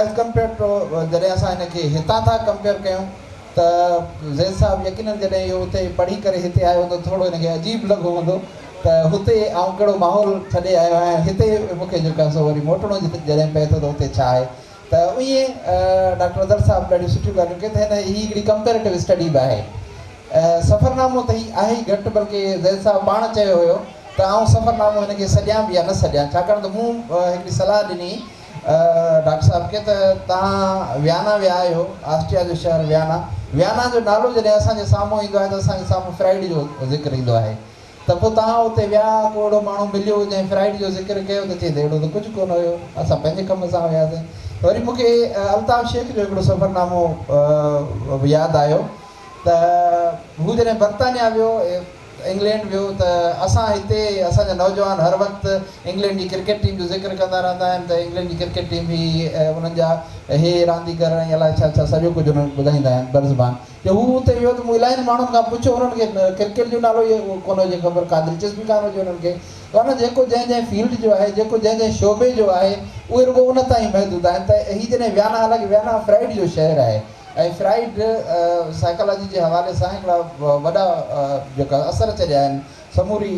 ايز ڪمپيئر ٽو جڏهن اسان هن کي هتان ٿا ڪمپيئر ڪيون ته زيد صاحب يقينن جڏهن اهو اتي پڙهي ڪري هتي آيو هوندو ٿورو هن کي عجيب لڳو هوندو ته هتي آئون ڪهڙو ماحول ڇڏي آيو آهيان هتي مون کي جيڪو آهي سو وري موٽڻو جڏهن پئي ٿو ته اتي ڇا آهي ته ائين ڊاڪٽر اظهر صاحب ڏاڍيون سٺيون ڳالهيون ڪيون ته هن هي هڪڙي ڪمپيريٽو اسٽڊي به آهي سفرنامو ته هي آهي ئي گهٽ بلڪه زيد صاحب پاڻ چيو هيو ته آئون سفرنامو هن کي سڏيان به يا نه سڏيان ڇاڪاڻ ته مون هڪڙي صلاح ڏني ڊاڪٽر صاحب کي ته توهان ويانا ويا آهيو، آسٽريا جو شهر ويانا، ويانا جو نالو جڏهن اسان جي سامهون ايندو آهي ته اسان جي سامهون فرائيڊ جو ذڪر ايندو آهي ته پوء توهان اتي ويا ڪو اهڙو ماڻهو مليو جنهن فرائيڊ جو ذڪر ڪيو ته چئي ته اهڙو ته ڪجهه ڪونه هيو اسان پنهنجي ڪم سان وياسين وري مون کي الطاف شيخ جو هڪڙو سفرنامو ياد آيو ته هو جڏهن برطانيا ويو انگلينڊ ويو ته اسان هتي اسان جا نوجوان هر وقت انگلينڊ جي ڪرڪيٽ ٽيم جو ذڪر ڪندا رهندا آهن ته انگلينڊ جي ڪرڪيٽ ٽيم هي انهن جا هي رانديگر ۽ الائي ڇا ڇا سڄو ڪجهه انهن کي ٻڌائيندا آهن برزبان جو هو اتي ويو ته مون الاهين ماڻهن کان پڇيو انهن کي ڪرڪيٽ جو نالو ئي ڪونه هجي خبر ڪا دلچسپي ڪانه هجي انهن کي ورنه جيڪو جنهن جنهن فيلڊ جو آهي جيڪو جنهن جنهن شعبي جو آهي اهي رڳو ان تائين محدود آهن ته هي جڏهن ويانا حالانڪه ويانا فرائيڊ جو شهر آهي ۽ فرائيڊ سائيڪالاجي جي حوالي سان هڪڙا وڏا جيڪا اثر ڇڏيا آهن سموري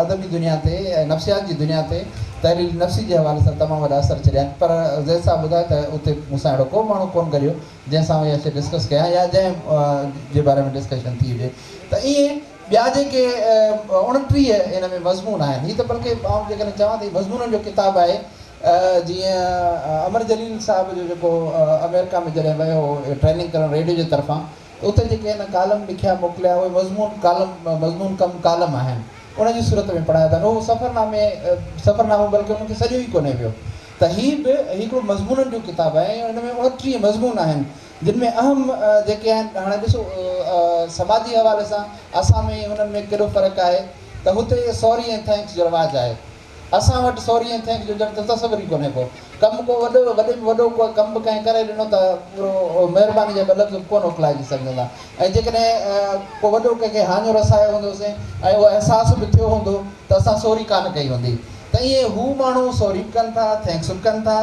ادبي دنيا تي ۽ نفسيات جي دنيا تي تحليل نفسي جي حوالي سان تمام وڏا اثر ڇڏيا آهن پر زيد صاحب ٻڌايو ته اتي مون سان اهڙو ڪو ماڻهو ڪونه گڏيو جنهن سان آئون اها شيء ڊسڪس ڪيان يا جنهن جي باري ۾ ڊسڪشن ٿي هجي ته ائين ٻيا جيڪي 29 ان ۾ مضمون آهن هي ته بلڪه آئون جيڪڏهن چوان ته هي مضمونن جو ڪتاب آهي جيئن امر جليل صاحب جو جيڪو آمريڪا ۾ جڏهن ويو هو ٽريننگ ڪرڻ ريڊيو جي طرفان ته اتي جيڪي هن ڪالم لکيا موڪليا اهي مضمون ڪالم مضمون ڪم ڪالم آهن ان جي صورت ۾ پڙهايا اٿن اهو سفرنامي سفرنامو بلڪه انهن کي سڏيو ئي ڪونهي ويو ته هي به هي هڪڙو مضمونن جو ڪتاب آهي ۽ ان ۾ 29 مضمون آهن جن ۾ اهم جيڪي آهن هاڻي ڏسو سماجي حوالي سان اسان ۾ هنن ۾ ڪيڏو فرق آهي ته هتي سوري ۽ thanks جو رواج آهي اسان وٽ سوري ۽ thanks جو ڄڻ ته تصور ئي ڪونهي ڪو. ڪم ڪو وڏو، وڏي ۾ وڏو ڪو ڪم به ڪنهن ڪري ڏنو ته پورو مهرباني جا ٻه لفظ به ڪونه اڪلائجي سگهندا ۽ جيڪڏهن ڪو وڏو ڪنهن کي هاڃو رسايو هوندوسين ۽ اهو احساس به ٿيو هوندو ته اسان سوري ڪانه ڪئي هوندي ته ائين هو ماڻهو سوري به ڪن ٿا، thanks به ڪن ٿا.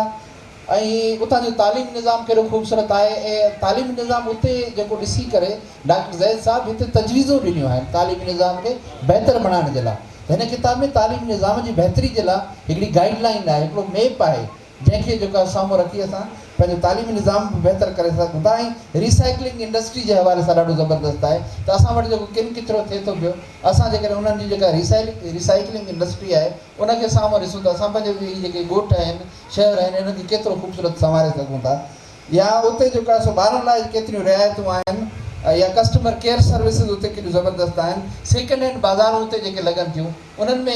۽ اتان جو تعليمي نظام ڪيڏو خوبصورت آهي ۽ تعليمي نظام اتي جيڪو ڏسي ڪري ڊاڪٽر زيد صاحب هتي تجويزون ڏنيون آهن تعليمي نظام کي بهتر بڻائڻ جي لاء ته هن ڪتاب ۾ تعليمي نظام جي بهتري جي لاء هڪڙي گائيڊ لائين آهي هڪڙو ميپ آهي جنهن کي جيڪو آهي سامهون رکي اسان پنهنجو تعليمي نظام به بهتر ڪري سگهون ٿا ۽ ريسائيڪلنگ انڊسٽري جي حوالي سان ڏاڍو زبردست آهي ته اسان وٽ جيڪو ڪن ڪچرو ٿئي ٿو پيو اسان جيڪڏهن انهن جي جيڪا ريسائيڪلنگ انڊسٽري آهي ان کي سامهون ڏسون ته اسان پنهنجو هي جيڪي ڳوٺ آهن شهر آهن انهن کي ڪيترو خوبصورت سنواري سگهون ٿا يا اتي جيڪو آهي سو ٻارن لاء ڪيتريون رعايتون آهن يا ڪسٽمر ڪيئر سروسز اتي ڪيڏيون زبردست آهن سيڪنڊ هينڊ بازارون اتي جيڪي لڳن ٿيون انهن ۾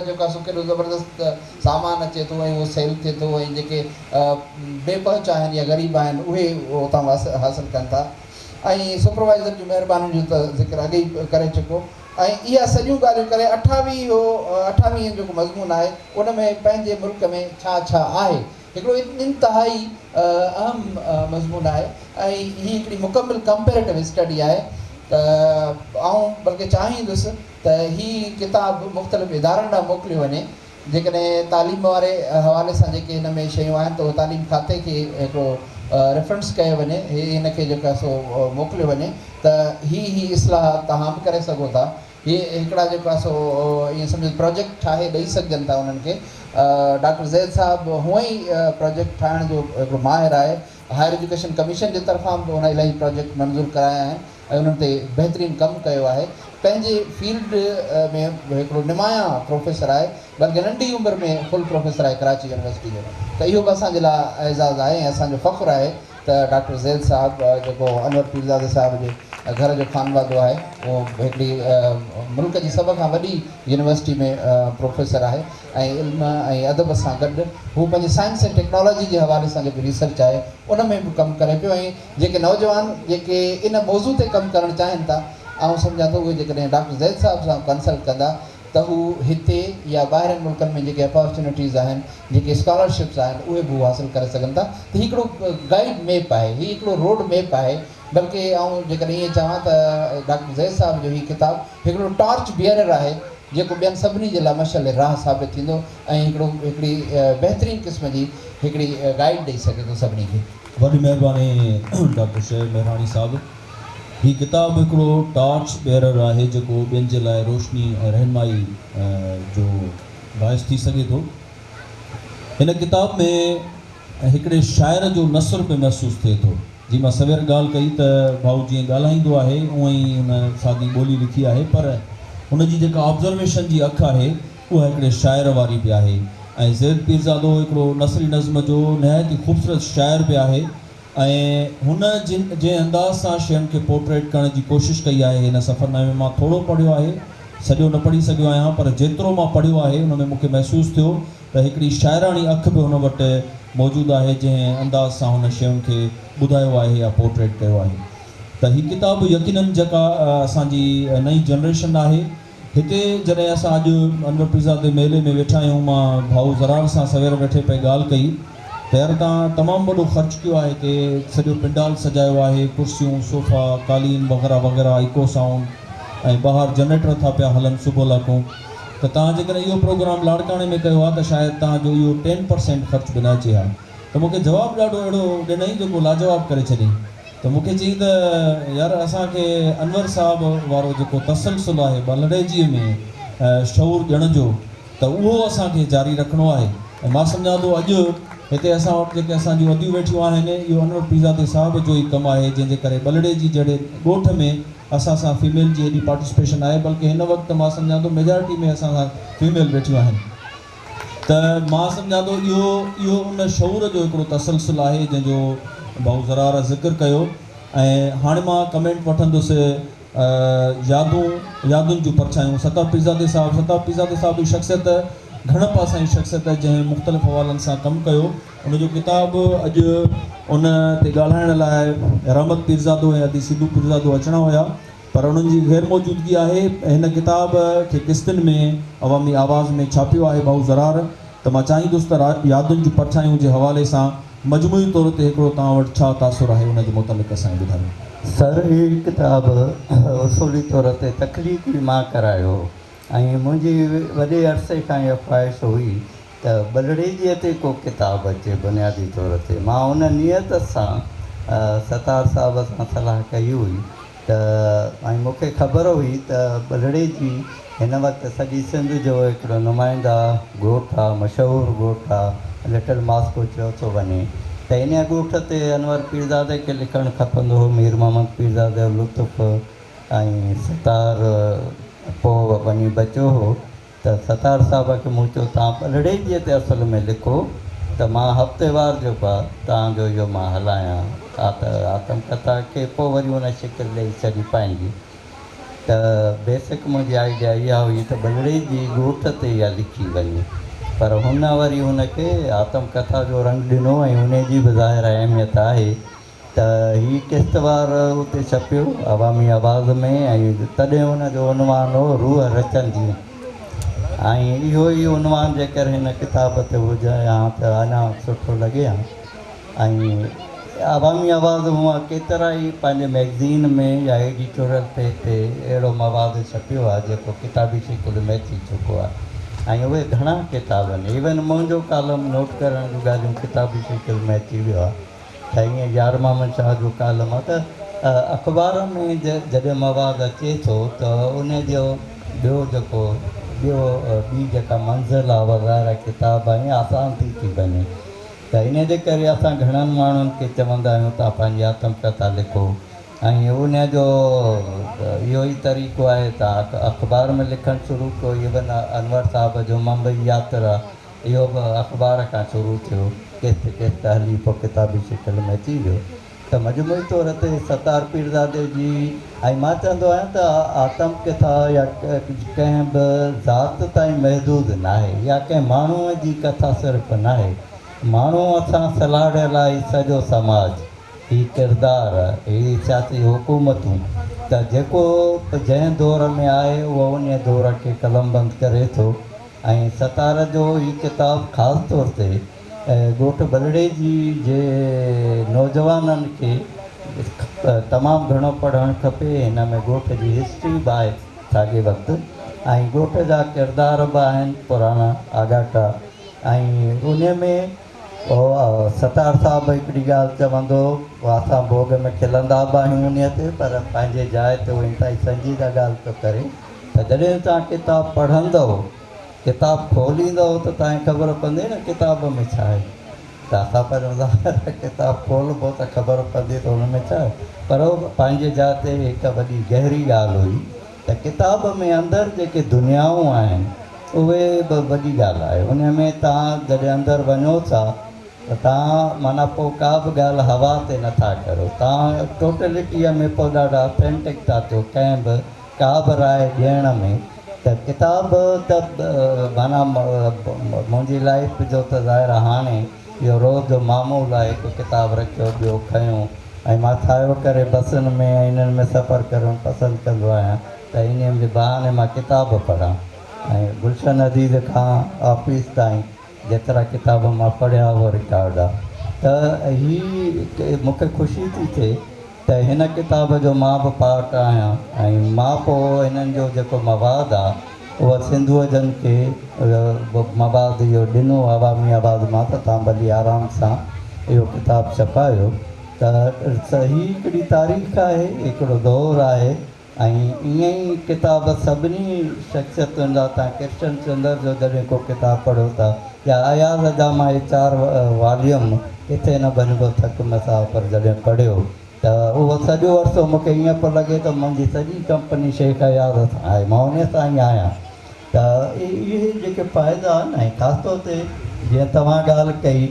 جيڪو آهي سو ڪيڏو زبردست سامان اچي ٿو ۽ اهو سيل ٿئي ٿو ۽ جيڪي بي پهچ آهن يا غريب آهن اهي اتان حاصل ڪن ٿا ۽ سپروائيزر جون مهربانين جو ته ذڪر اڳي ئي ڪري چڪو ۽ اها سڄيون ڳالهيون ڪري اٺاويهو اٺاويهين جيڪو مضمون آهي ان ۾ پنهنجي ملڪ ۾ ڇا ڇا آهي هڪڙو انتهائي اهم مضمون آهي ۽ هي هڪڙي مڪمل ڪمپيريٽو اسٽڊي آهي ته آئون بلڪه چاهيندس ته هي ڪتاب مختلف ادارن ڏانهن موڪليو وڃي جيڪڏهن تعليم واري حوالي سان جيڪي هن ۾ شيون آهن ته اهو تعليم کاتي کي هڪڙو ريفرنس ڪيو وڃي هي هن کي جيڪو آهي سو موڪليو وڃي ته هي هي اصلاحات توهان به ڪري سگهو ٿا هي هڪڙا جيڪو آهي سو ائين سمجهو پروجيڪٽ ٺاهي ڏئي سگهجن ٿا انهن کي ڊاڪٽر زيد صاحب هونئن ئي پراجيڪٽ ٺاهڻ جو هڪڙو ماهر آهي. هائر ايجوڪيشن ڪميشن جي طرفان به هن الاهي پراجيڪٽ منظور ڪرايا آهن ۽ انهن تي بهترين ڪم ڪيو آهي. پنهنجي فيلڊ ۾ هڪڙو نمايان پروفيسر آهي، بلڪه ننڍي عمر ۾ فل پروفيسر آهي ڪراچي يونيورسٽي جو، ته اهو به اسان جي لاء اعزاز آهي ۽ اسان جو فخر آهي ته ڊاڪٽر زيد صاحب جيڪو انور پيرزادي صاحب جي گهر جو خانوادو آهي، اهو هڪڙي ملڪ جي سڀ کان وڏي يونيورسٽي ۾ پروفيسر آهي ۽ علم ۽ ادب سان گڏ هو پنهنجي سائنس ۽ ٽيڪنالاجي جي حوالي سان جيڪو ريسرچ آهي ان ۾ به ڪم ڪري پيو ۽ جيڪي نوجوان جيڪي ان موضوع تي ڪم ڪرڻ چاهين ٿا، آئون سمجهان ٿو اهي جيڪڏهن ڊاڪٽر زيد صاحب سان ڪنسلٽ ڪندا ته هو هتي يا ٻاهرين ملڪن ۾ جيڪي اپارچونيٽيز آهن، جيڪي اسڪالرشپس آهن، اهي به هو حاصل ڪري سگهن ٿا ته هي هڪڙو گائيڊ ميپ آهي، هي هڪڙو روڊ ميپ آهي، بلڪه آئون جيڪڏهن ائين چوان ته ڊاڪٽر زيد صاحب جو هي ڪتاب هڪڙو ٽارچ بيئرر آهي، جيڪو ٻين سڀني جي لاء مشعل راهه ثابت ٿيندو ۽ هڪڙو هڪڙي بهترين قسم جي هڪڙي گائيڊ ڏئي سگهي ٿو سڀني کي. وڏي مهرباني ڊاڪٽر شعيب مهراڻي صاحب. هي ڪتاب هڪڙو ٽارچ بيئرر آهي جيڪو ٻين جي لاء روشني ۽ رهنمائي جو باعث ٿي سگهي ٿو. هن ڪتاب ۾ هڪڙي شاعر جو نثر به محسوس ٿئي ٿو. جي مان سوير ڳالهه ڪئي ته ڀائو جيئن ڳالهائيندو آهي اونئن ئي هن سادي ٻولي لکي آهي پر هن جي جيڪا آبزرويشن جي اک آهي اها هڪڙي شاعر واري به آهي ۽ زيد پيرزادو هڪڙو نثري نظم جو نهايت ئي خوبصورت شاعر به آهي. ۽ هن جن جنهن انداز سان شين کي پورٽريٽ ڪرڻ جي ڪوشش ڪئي آهي هن سفرنامي مان ٿورو پڙهيو آهي سڄو نه پڙهي سگهيو آهيان پر جيترو مان پڙهيو آهي ان ۾ مون کي محسوس ٿيو ته هڪڙي شاعراڻي اک به هن وٽ موجود آهي جنهن انداز سان هن شين کي ٻڌايو آهي يا پورٽريٽ ڪيو آهي ته هي ڪتاب يقينن جيڪا اسان جي نئين جنريشن آهي هتي جڏهن اسان اڄ انور پيرزادي ميلي ۾ ويٺا آهيون، مان ڀائو زرار سان سوير ويٺي پئي ڳالهه ڪئي ته يار توهان تمام وڏو خرچ ڪيو آهي هتي، سڄو پنڊال سجايو آهي، ڪرسيون، صوفا، قالين وغيره وغيره، ايڪو سائونڊ ۽ ٻاهر جنريٽر ٿا پيا هلن صبح لاڪون ته توهان جيڪڏهن اهو پروگرام لاڙڪاڻي ۾ ڪيو ها ته شايد توهان جو اهو ٽين پرسينٽ خرچ به نه اچي ها ته مون کي جواب ڏاڍو اهڙو ڏنائين جيڪو لاجواب ڪري ڇڏيائين. ته مون کي چيائين ته يار اسان کي انور صاحب وارو جيڪو تسلسل آهي ٻلهڙيجيء ۾ شعور ڏيڻ جو ته اهو اسان کي جاري رکڻو آهي ۽ مان سمجهان ٿو اڄ هتي اسان وٽ جيڪي اسان جون اديون ويٺيون آهن اهو انور پيرزادي صاحب جو ئي ڪم آهي جنهن جي ڪري ٻلهڙيجي جهڙي ڳوٺ ۾ اسان سان فيميل جي ايڏي پارٽيسپيشن آهي بلڪه هن وقت مان سمجهان ٿو ميجارٽي ۾ اسان سان فيميل ويٺيون آهن. ته مان سمجهان ٿو اهو اهو ان شعور جو هڪڙو تسلسل آهي جنهن جو ڀائو زرار ذڪر ڪيو ۽ هاڻي مان ڪمينٽ وٺندس يادون يادن جون پرڇايون ستار پيرزادي صاحب ستار پيرزادي صاحب جي شخصيت گهڻ پاسائين شخصيت جنهن مختلف حوالن سان ڪم ڪيو ان جو ڪتاب اڄ ان تي ڳالهائڻ لاء رحمت پيرزادو ۽ ادي سنڌو پيرزادو اچڻا هيا پر انهن جي غير موجودگي آهي. هن ڪتاب کي قسطن ۾ عوامي آواز ۾ ڇاپيو آهي ڀائو زرار ته مان چاهيندس ته يادن جون پرڇايون جي حوالي سان مجموعي طور تي هڪڙو توهان وٽ ڇا تاثر آهي ان جي متعلق اسان کي ٻڌايو. سر هي ڪتاب اصولي طور تي تخليق ئي مان ڪرايو هو ۽ منهنجي وڏي عرصي کان اها خواهش هئي ته ٻلهڙيجيء تي ڪو ڪتاب اچي بنيادي طور تي مان ان نيت سان ستار صاحب سان صلاح ڪئي هئي ته ۽ مون کي خبر هئي ته ٻلهڙيجي هن وقت سڄي سنڌ جو هڪڙو نمائنده ڳوٺ آ، مشهور ڳوٺ آ، لٽل ماسڪو چيو ٿو وڃي ته انهيء ڳوٺ تي انور پيرزادي کي لکڻ کپندو هو، مير محمد پيرزادي جو لطف ۽ ستار پوء وڃي بچيو هو. ته ستار صاحب کي مون چيو توهان ٻلهڙيجيء تي اصل ۾ لکو ته مان هفتيوار جيڪو آ توهان جو اهو مان هلايان ها ته آتم ڪٿا کي پوء وري ان شڪل ڏئي ڇڏي پنهنجي ته بيسڪ منهنجي آئيڊيا اها هئي ته ٻلهڙيجي ڳوٺ تي اها لکي وڃي پر هن وري ان کي آتم ڪٿا جو رنگ ڏنو ۽ انهي جي به ظاهر اهميت آهي ته هي قسطوار اتي ڇپيو عوامي آواز ۾ ۽ تڏهن ان جو عنوان هو روح رچنديون ۽ اهو ئي عنوان جيڪر هن ڪتاب تي هجي ها ته اڃا سٺو لڳي ها ۽ عوامي آواز هونء ڪيترا ئي پنهنجي مئگزين ۾ يا ايڊيٽوريل پيج تي اهڙو مواد ڇپيو آهي جيڪو ڪتابي شڪل ۾ اچي چڪو آهي ۽ اهي گهڻا ڪتاب آهن ايون منهنجو ڪالم نوٽ ڪرڻ جون ڳالهيون ڪتابي شڪل ۾ اچي ويو آهي. ته ائين يار محمد شاهه جو ڪالم آ ته اخبار ۾ جڏهن مواد اچي ٿو ته ان جو ٻيو جيڪو ٻيو ٻي جيڪا منزل آهي اها ظاهر آهي ڪتاب آهي آسان ٿي ٿي وڃي ته انهي جي ڪري اسان گهڻن ماڻهن کي چوندا آهيون ته پنهنجي آتم ڪٿا لکو ۽ انهي جو اهو ئي طريقو آهي ته اخبار ۾ لکڻ شروع ڪيو ايون انور صاحب جو ممبئي ياترا اهو به اخبار کان شروع ٿيو قسط قسط هلي پوء ڪتابي شڪل ۾ اچي ويو ته مجموعي طور تي ستار پيرزادي جي ۽ مان چوندو آهيان ته آتم ڪٿا يا ڪنهن به ذات تائين محدود ناهي يا ڪنهن ماڻهوء جي ڪٿا صرف ناهي. ماڻهو اسان سلهاڙيل آهي هي سڄو سماج، هي ڪردار، هي سياسي حڪومتون ته جيڪو جنهن دور ۾ آهي اهو انهيء دور کي قلمبند ڪري ٿو ۽ ستار جو هي ڪتاب خاص طور تي ڳوٺ ٻلڙيجي جي نوجوانن کي تمام گهڻو پڙهڻ کپي. هن ۾ ڳوٺ جي هسٽري به آهي ساڳئي وقت ۽ ڳوٺ جا ڪردار به آهن پراڻا آڳاٽا ۽ انهي ۾ ستار صاحب هڪڙي ڳالهه چوندو هو اسان ڀوڳ ۾ کلندا به آهيون انهي تي پر پنهنجي جاء تي هو انتهائي سنجيده ڳالهه پيو ڪري ته جڏهن توهان ڪتاب پڙهندؤ ڪتاب کوليندؤ ته توهان کي خبر پوندي نه ڪتاب ۾ ڇا آهي. ته اسان پنهنجو ظاهر آهي ڪتاب کولبو ته خبر پوندي ته ان ۾ ڇا آهي. پر اهو پنهنجي جاء تي هڪ وڏي گهري ڳالهه هئي ته ڪتاب ۾ اندر جيڪي دنيائون آهن اهي به وڏي ڳالهه آهي. ان ۾ توهان جڏهن اندر وڃو ٿا ته توهان معنيٰ پوء ڪا به ڳالهه هوا تي نٿا ڪريو. توهان ٽوٽلٽيء ۾ پوء ڏاڍا اٿينٽڪ ٿا ٿيو ڪنهن به ڪا به راء ڏيڻ ۾ ته ڪتاب ته معنيٰ منهنجي لائيف جو ته ظاهر آهي هاڻي اهو روز جو معمول آهي هڪ ڪتاب رکيو ٻيو کنيو ۽ مان ڇايو ڪري بسن ۾ ۽ انهن ۾ سفر ڪرڻ پسند ڪندو آهيان ته انهي جي بهاني مان ڪتاب پڙهان ۽ گلشن حديد کان آفيس تائين جيترا ڪتاب مان پڙهيا اهو رڪارڊ آهي ته هي مون کي خوشي ٿي ٿئي ته هن ڪتاب جو مان به پارٽ آهيان ۽ مان پوء هنن جو جيڪو مواد آ اهو سنڌوء جن کي مواد اهو ڏنو عوامي آواز مان ته توهان ڀلي آرام سان اهو ڪتاب ڇپايو ته هي هڪڙي تاريخ آهي هڪڙو دور آهي ۽ ائين ئي ڪتاب سڀني شخصيتن جا تان ڪرشن چندر جو جڏهن ڪو ڪتاب پڙهو ٿا يا اياز جا مان هي چار واليوم ڪٿي نه ڀڃبو ٿڪ مسافر جڏهن پڙهيو ته اهو سڄو عرصو مون کي ائين پيو لڳي ته منهنجي سڄي ڪمپني شيخ اياز سان آهي مان انهي سان ئي آهيان ته اهي جيڪي فائدا آهن ۽ خاص طور تي جيئن توهان ڳالهه ڪئي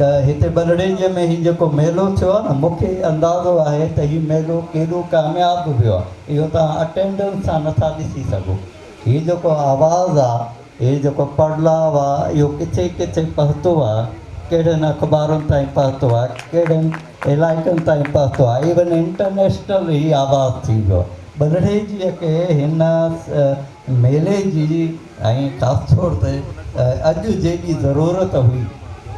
ته هتي ٻلهڙيجي ۾ هي جيڪو ميلو ٿيو آهي نه مون کي اندازو آهي ته هي ميلو ڪيڏو ڪامياب ويو آهي اهو توهان اٽينڊنس سان نٿا ڏسي سگهو هي جيڪو آواز آهي هي جيڪو پڙلاء آهي اهو ڪٿي ڪٿي پهتو آهي ڪهڙين اخبارن تائين پهتو آهي ڪهڙين علائقن تائين پهتو آهي ايون انٽرنيشنل هي آواز ٿي ويو آهي ٻلهڙيجيء کي هن ميلي جي ۽ خاص طور تي اڄ جيڏي ضرورت هئي،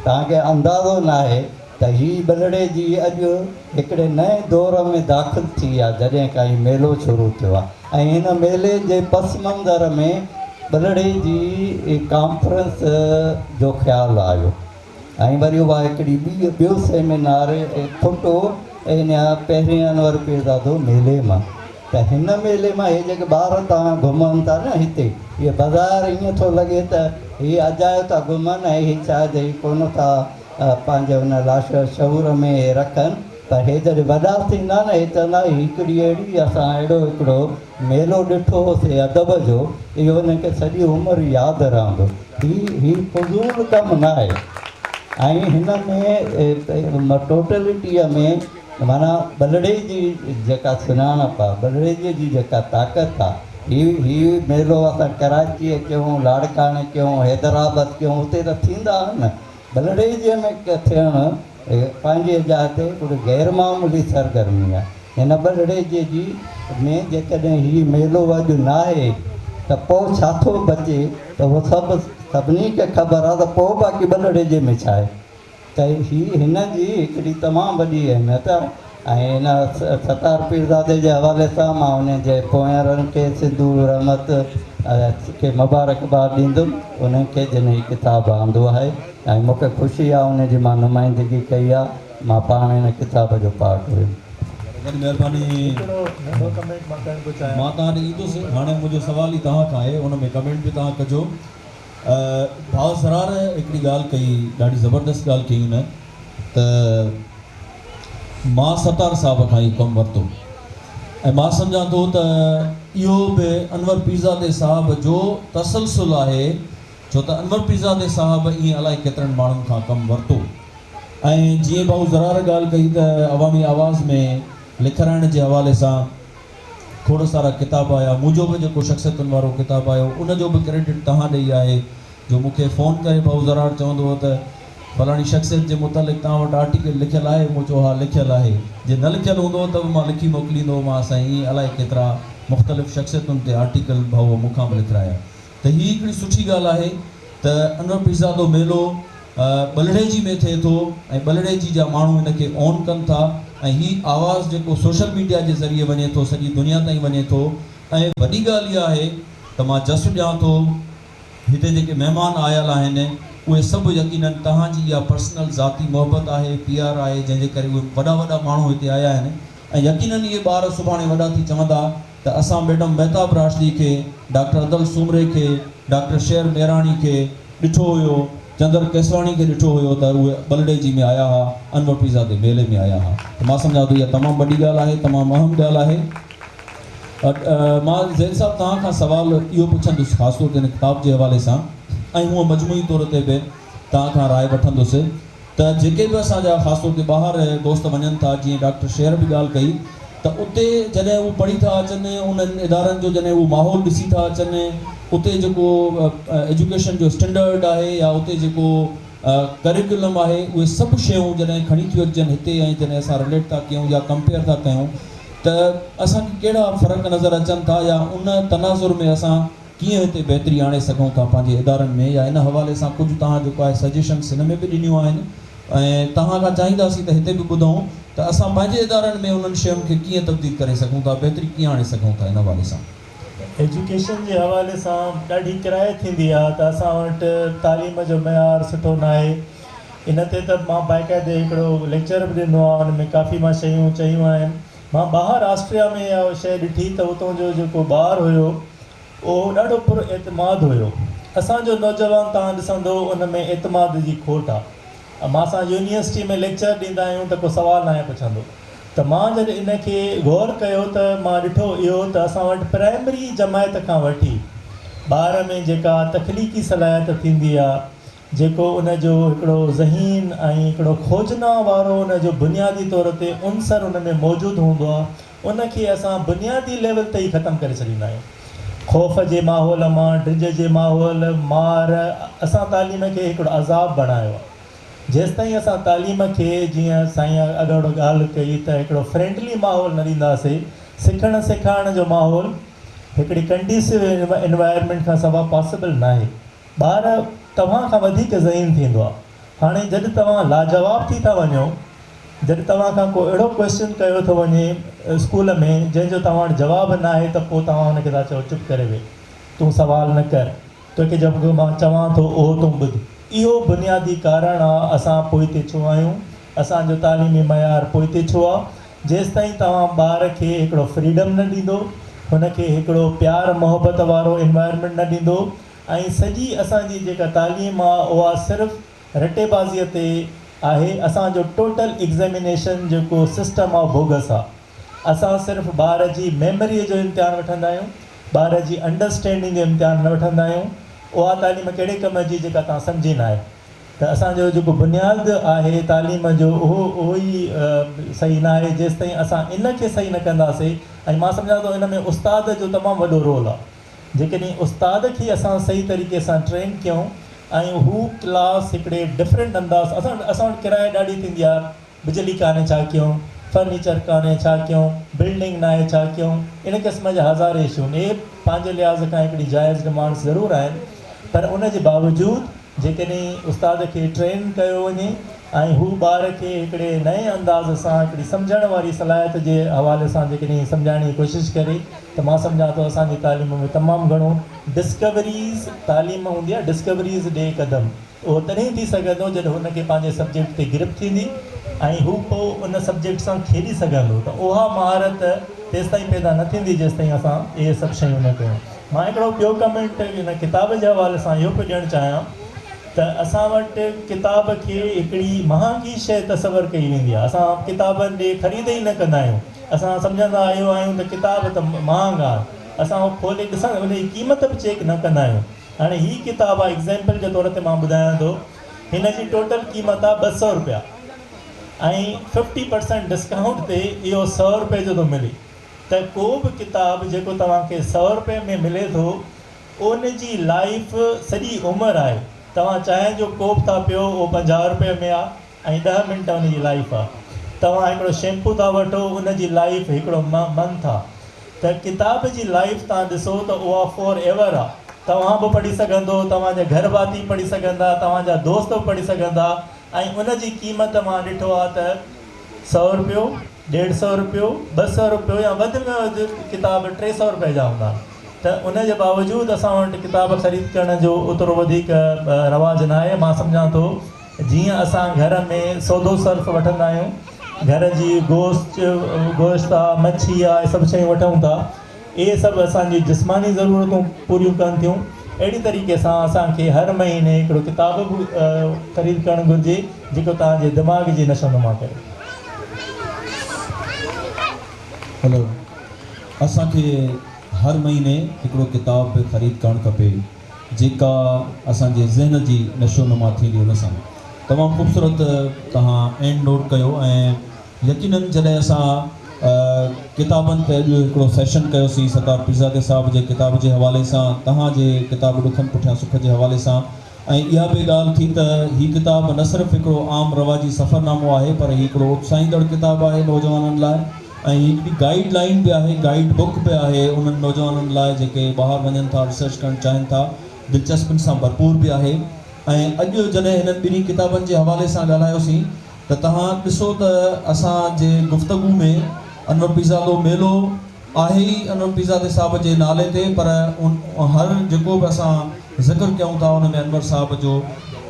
توهان کي اندازو ناهي ته هي ٻلهڙيجي اڄ هڪڙي نئين دور ۾ داخل ٿي آ جڏهن کان هي ميلو شروع ٿيو آ ۽ هن ميلي جي پس منظر ۾ ٻلهڙيجي ڪانفرنس جو خيال آيو. ۽ وري اها هڪڙي ٻي ٻيو سيمينار ڦٽو ان پهرين انور پيرزادو ميلي مان ته هن ميلي مان هي جيڪي ٻار توهان گهمن ٿا نه هتي اهي بظاهر ائين ٿو لڳي ته هي اجايو ٿا گهمن ۽ هي شايد هي ڪونه ٿا پنهنجي ان لاشعور ۾ هي رکن پر هي جڏهن وڏا ٿيندا نه هي چوندا هڪڙي اهڙي اسان اهڙو هڪڙو ميلو ڏٺو هوسي ادب جو اهو هنن کي سڄي عمر ياد رهندو. هي هي فضول ڪم ناهي ۽ هن ۾ ٽوٽلٽيء ۾ معنيٰ ٻلهڙي جي جيڪا سڃاڻپ آ، ٻلهڙيجيء جي جيڪا طاقت آ، هي هي ميلو اسان ڪراچيء ڪيون، لاڙڪاڻي ڪيون، حيدرآباد ڪيون اتي ته ٿيندا آهن نه، ٻلهڙيجيء ۾ ٿيڻ پنهنجي جاء تي هڪڙي غير معمولي سرگرمي آ. هن ٻلهڙيجيء جي ۾ جيڪڏهن هي ميلو اڄ ناهي ته پوء ڇا ٿو بچي ته اهو سڀ سڀني کي خبر آ ته پوء باقي ٻلهڙيجي ۾ ڇا آهي ته هي هن جي هڪڙي تمام وڏي اهميت آ ۽ هن ستار پيرزادي جي حوالي سان مان ان جي پوئينرن کي سنڌو رحمت کي مبارڪباد ڏيندم انهن کي جن هي ڪتاب آندو آهي ۽ مون کي خوشي آ ان جي مان نمائندگي ڪئي آ. مان پاڻ هن ڪتاب جو پارٽ هيم. وڏي مهرباني. هڪڙو ننڍو ڪمينٽ مان ڪرڻ ٿو چاهيان. مان توهان ڏي ايندس هاڻي منهنجو سوال ئي توهان کان آهي ان ۾ ڪمينٽ به توهان ڪجو. ڀاء زرار هڪڙي ڳالهه ڪئي ڏاڍي زبردست ڳالهه ڪئي هن ته مان ستار صاحب کان اهو ڪم ورتو ۽ مان سمجهان ٿو ته اهو به انور پيرزادي صاحب جو تسلسل آهي ڇو ته انور پيرزادي صاحب ائين الائي ڪيترن ماڻهن کان ڪم ورتو ۽ جيئن ڀائو زرار ڳالهه ڪئي ته عوامي آواز ۾ لکرائڻ جي حوالي سان کوڙ سارا ڪتاب آيا منهنجو به جيڪو شخصيتن وارو ڪتاب آيو ان جو به ڪريڊٽ توهان ڏي ئي آهي جو مون کي فون ڪري ڀائو زرار چوندو هو ته فلاڻي شخصيت جي متعلق توهان وٽ آرٽيڪل لکيل آهي مون چيو ها لکيل آهي جي نه لکيل هوندو هو ته به مان لکي موڪليندو هومانس ۽ ائين الائي ڪيترا مختلف شخصيتن تي آرٽيڪل ڀائوء مون کان به لکرايا ته هي هڪڙي سٺي ڳالهه آهي ته انور پيرزادو ميلو ٻلهڙيجي ۾ ٿئي ٿو ۽ ٻلهڙيجي جا ماڻهو هن کي اون ڪن ٿا ۽ هي آواز جيڪو سوشل ميڊيا جي ذريعي وڃي ٿو سڄي دنيا تائين وڃي ٿو ۽ وڏي ڳالهه اها آهي ته مان جس ڏيان ٿو هتي جيڪي مهمان آيل آهن اهي سڀ يقينن توهان جي اها پرسنل ذاتي محبت آهي پيار آهي جنهن جي ڪري اهي وڏا وڏا ماڻهو هتي آيا آهن ۽ يقينن اهي ٻار سڀاڻي وڏا ٿي چوندا ته اسان ميڊم مهتاب راشدي کي، ڊاڪٽر ادل سومري کي، ڊاڪٽر شير ميراڻي کي ڏٺو هيو، چندر ڪيسواڻي کي ڏٺو هيو ته اهي ٻلهڙيجي ۾ آيا ها، انور پيرزادي ميلي ۾ آيا ها ته مان سمجهان ٿو اها تمام وڏي ڳالهه آهي، تمام اهم ڳالهه آهي. مان زيد صاحب توهان کان سوال اهو پڇندس خاص طور تي هن ڪتاب جي حوالي سان ۽ هونء مجموعي طور تي به توهان کان راء وٺندس ته جيڪي به اسان جا خاص طور تي ٻاهر دوست وڃن ٿا جيئن ڊاڪٽر شير به ڳالهه ڪئي ته اتي جڏهن هو پڙهي ٿا اچن انهن ادارن جو جڏهن هو ماحول ڏسي ٿا اچن اتي جيڪو ايجوڪيشن جو اسٽينڊرڊ آهي يا اتي جيڪو ڪريڪولم آهي اهي سڀ شيون جڏهن کڻي ٿيون اچجن هتي ۽ جڏهن اسان رليٽ ٿا ڪيون يا ڪمپيئر ٿا ڪيون ته اسان کي ڪهڙا فرق نظر اچن ٿا يا ان تناظر ۾ اسان ڪيئن هتي بهتري آڻي سگهون ٿا پنهنجي ادارن ۾ يا ان حوالي سان ڪجهه توهان جيڪو آهي سجيشنس هن ۾ به ڏنيون آهن ۽ توهان کان چاهينداسين ته هتي به ٻڌون ته اسان پنهنجي ادارن ۾ انهن شين کي ڪيئن تبديل ڪري سگهون ٿا بهتري ڪيئن آڻي سگهون ٿا ان حوالي سان. ايجوڪيشن جي حوالي سان ڏاڍي ڪرائي ٿيندي آهي ته اسان وٽ تعليم جو معيار سٺو ناهي ان تي ته مان باقاعدي هڪڙو ليڪچر به ڏنو آهي ان ۾ ڪافي مان شيون چيون آهن مان ٻاهر آسٽريا ۾ اها شيء ڏٺي ته اتان جو جيڪو ٻار هيو اهو ڏاڍو پر اعتماد هيو. اسان جو نوجوان توهان ڏسندو ان ۾ اعتماد جي کوٽ آ. مان اسان يونيورسٽي ۾ ليڪچر ڏيندا آهيون ته ڪو سوال ناهي پڇندو ته مان جڏهن ان کي غور ڪيو ته مان ڏٺو اهو ته اسان وٽ پرائمري جماعت کان وٺي ٻار ۾ جيڪا تخليقي صلاحيت ٿيندي آ جيڪو ان جو هڪڙو ذهين ۽ هڪڙو کوجنا وارو ان جو بنيادي طور تي عنصر ان ۾ موجود هوندو آهي، ان کي اسان بنيادي ليول تي ئي ختم ڪري ڇڏيندا آهيون. خوف جي ماحول مان، ڊڄ جي ماحول، مار، اسان تعليم کي هڪڙو عذاب بڻايو آهي. جيستائين اسان تعليم کي جيئن سائين اڳاڙو ڳالهه ڪئي ته هڪڙو فرينڊلي ماحول نه ڏينداسي، سکڻ سيکارڻ جو ماحول هڪڙي ڪنڊيوسو انوائرمينٽ کان سوا پاسيبل ناهي. ٻار توهان کان وڌيڪ ذهين ٿيندو آ. هاڻي جڏ توهان لاجواب ٿي ٿا وڃو، جڏ توهان کان ڪو اهڙو ڪوئسچن ڪيو ٿو وڃي اسڪول ۾ جنهن جو توهان وٽ جواب ناهي ته پوء توهان ان کي ٿا چئو چپ ڪري ويهه، تون سوال نه ڪر، توکي جيڪو مان چوان ٿو اهو تون ٻڌ. اهو بنيادي ڪارڻ آ اسان پوئتي ڇو آهيون، اسان جو تعليمي معيار پوئتي ڇو آ. جيستائين توهان ٻار کي هڪڙو فريڊم نه ڏيندو، هن کي هڪڙو پيار محبت وارو انوائرمينٽ نه ڏيندو، ۽ سڄي اسان جي جيڪا تعليم آ اها صرف رٽي بازيء تي آهي اسان جو ٽوٽل ايگزيمينيشن جيڪو سسٽم آ بوگس آ اسان صرف ٻار جي ميمريء جو امتحان وٺندا آهيون ٻار جي انڊرسٽينڊنگ جو امتحان نه وٺندا آهيون اها تعليم ڪهڙي ڪم جي جيڪا توهان سمجهي ناهي ته اسان جو جيڪو بنياد آهي تعليم جو اهو اهو ئي صحيح ناهي جيستائين اسان ان کي صحيح نه ڪنداسي ۽ مان سمجهان ٿو ان ۾ استاد جو تمام وڏو رول آ. جيڪڏهن استاد کي اسان صحيح طريقي سان ٽرين ڪيون ۽ هو ڪلاس هڪڙي ڊفرنٽ انداز اسان وٽ اسان وٽ ڪرايي ڏاڍي ٿيندي آهي بجلي ڪانهي ڇا ڪيون فرنيچر ڪانهي ڇا ڪيون بلڊنگ ناهي ڇا ڪيون ان قسم جا هزارين اشو آهن اهي پنهنجي لحاظ کان هڪڙي جائز ڊمانڊس ضرور آهن پر ان جي باوجود جيڪڏهن استاد کي ٽرين ڪيو وڃي ۽ هو ٻار کي هڪڙي نئين انداز سان هڪڙي سمجهڻ واري صلاحيت جي حوالي سان جيڪڏهن سمجهائڻ جي ڪوشش ڪري ته مان سمجهان ٿو اسان جي تعليم ۾ تمام گهڻو ڊسڪوريز تعليم هوندي آهي ڊسڪوريز ڏي قدم اهو تڏهن ٿي سگهندو جڏهن هن کي پنهنجي سبجيڪٽ تي گرپ ٿيندي ۽ هو پوء ان سبجيڪٽ سان کيڏي سگهندو ته اها مهارت تيستائين پيدا نه ٿيندي جيستائين اسان اهي سڀ شيون نه ڪيون. مان هڪڙو ٻيو ڪمينٽ ان ڪتاب جي حوالي سان اهو پيو ڏيڻ چاهيان ته اسان وٽ ڪتاب کي هڪڙي مهانگي شيء تصور ڪئي ويندي آهي. اسان ڪتابن ڏي خريد ئي نه ڪندا آهيون. اسان سمجهندا اهو آهيون ته ڪتاب ته مهانگا آهن. اسان اهو کولي ڏسندا ان جي قيمت به چيڪ نه ڪندا آهيون. هاڻي هي ڪتاب آهي ايگزيمپل جي طور تي مان ٻڌايان ٿو هن جي ٽوٽل قيمت آهي 200 رپيا ۽ 50% ڊسڪائونٽ تي اهو 100 رپئي جو ٿو ملي ته ڪو به ڪتاب جيڪو توهان کي 100 رپئي ۾ ملي ٿو ان جي لائيف سڄي عمر آهي توهان چانهه جو ڪوپ ٿا پيو اهو 50 رپئي ۾ آهي ۽ 10 منٽ ان جي لائيف آهي توهان هڪڙو شيمپو ٿا وٺو ان جي لائيف هڪڙو منٿ آهي ته ڪتاب جي لائيف توهان ڏسو ته اها فار ايور آ. توهان به پڙهي سگهندو، توهان جا گهر ڀاتي به پڙهي سگهندا، توهان جا دوست به پڙهي سگهندا ۽ ان جي قيمت مان ڏٺو آ ته سئو رپيو، ڏيڍ سئو رپيو، 200 رپيو يا وڌ ۾ وڌ ڪتاب 300 رپئي جا هوندا ته ان جي باوجود اسان وٽ ڪتاب خريد ڪرڻ جو اوترو وڌيڪ رواج ناهي. مان سمجهان ٿو جيئن اسان گهر ۾ سودو صرف وٺندا آهيون، گهر جي گوشت، گوشت آ، مڇي آ، اهي سڀ شيون وٺون ٿا، اهي سڀ اسان جي جسماني ضرورتون پوريون ڪن ٿيون، اهڙي طريقي سان اسان کي هر مهيني هڪڙو ڪتاب به خريد ڪرڻ گهرجي، جيڪو توهان جي دماغ جي نشونما ڪري. هلو اسان کي هر مهيني هڪڙو ڪتاب به خريد ڪرڻ کپي. جيڪا اسان جي ذهن جي نشو نما ٿيندي ان سان. تمام خوبصورت توهان اينڊ نوٽ ڪيو ۽ يقينن جڏهن اسان ڪتابن تي اڄ هڪڙو سيشن ڪيوسين ستار پيرزادي صاحب جي ڪتاب جي حوالي سان توهان جي ڪتاب ڏکن پٺيان سک جي حوالي سان ۽ اها به ڳالهه ٿي ته هي ڪتاب نه صرف هڪڙو عام رواجي سفرنامو آهي پر هي هڪڙو اتساهيندڙ ڪتاب آهي نوجوانن لاء ۽ هي هڪڙي گائيڊ لائين به آهي، گائيڊ بڪ به آهي انهن نوجوانن لاء جيڪي ٻاهر وڃن ٿا ريسرچ ڪرڻ چاهين ٿا، دلچسپين سان ڀرپور به آهي ۽ اڄ جڏهن هنن ٻنهي ڪتابن جي حوالي سان ڳالهايوسين ته توهان ڏسو ته اسان جي گفتگو ۾ انور پيرزادو ميلو آهي ئي انور پيرزادي صاحب جي نالي تي پر هر جيڪو به اسان ذڪر ڪيون ٿا ان ۾ انور صاحب جو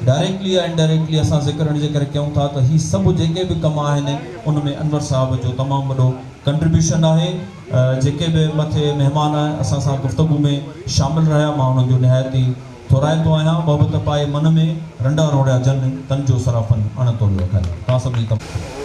ڊائريڪٽلي يا انڊائريڪٽلي اسان ذڪر ان جي ڪري ڪيون ٿا ته هي سڀ جيڪي به ڪم آهن ان ۾ انور صاحب جو تمام وڏو ڪنٽريبيوشن آهي جيڪي به مٿي مهمان اسان سان گفتگو ۾ شامل رهيا مان انهن جو نهايت ئي ٿورائتو آهيان محبت پائي من ۾ رنڊا روڙيا جن تن جو صرافن اڻ توريو اگهايو توهان سڀني تمام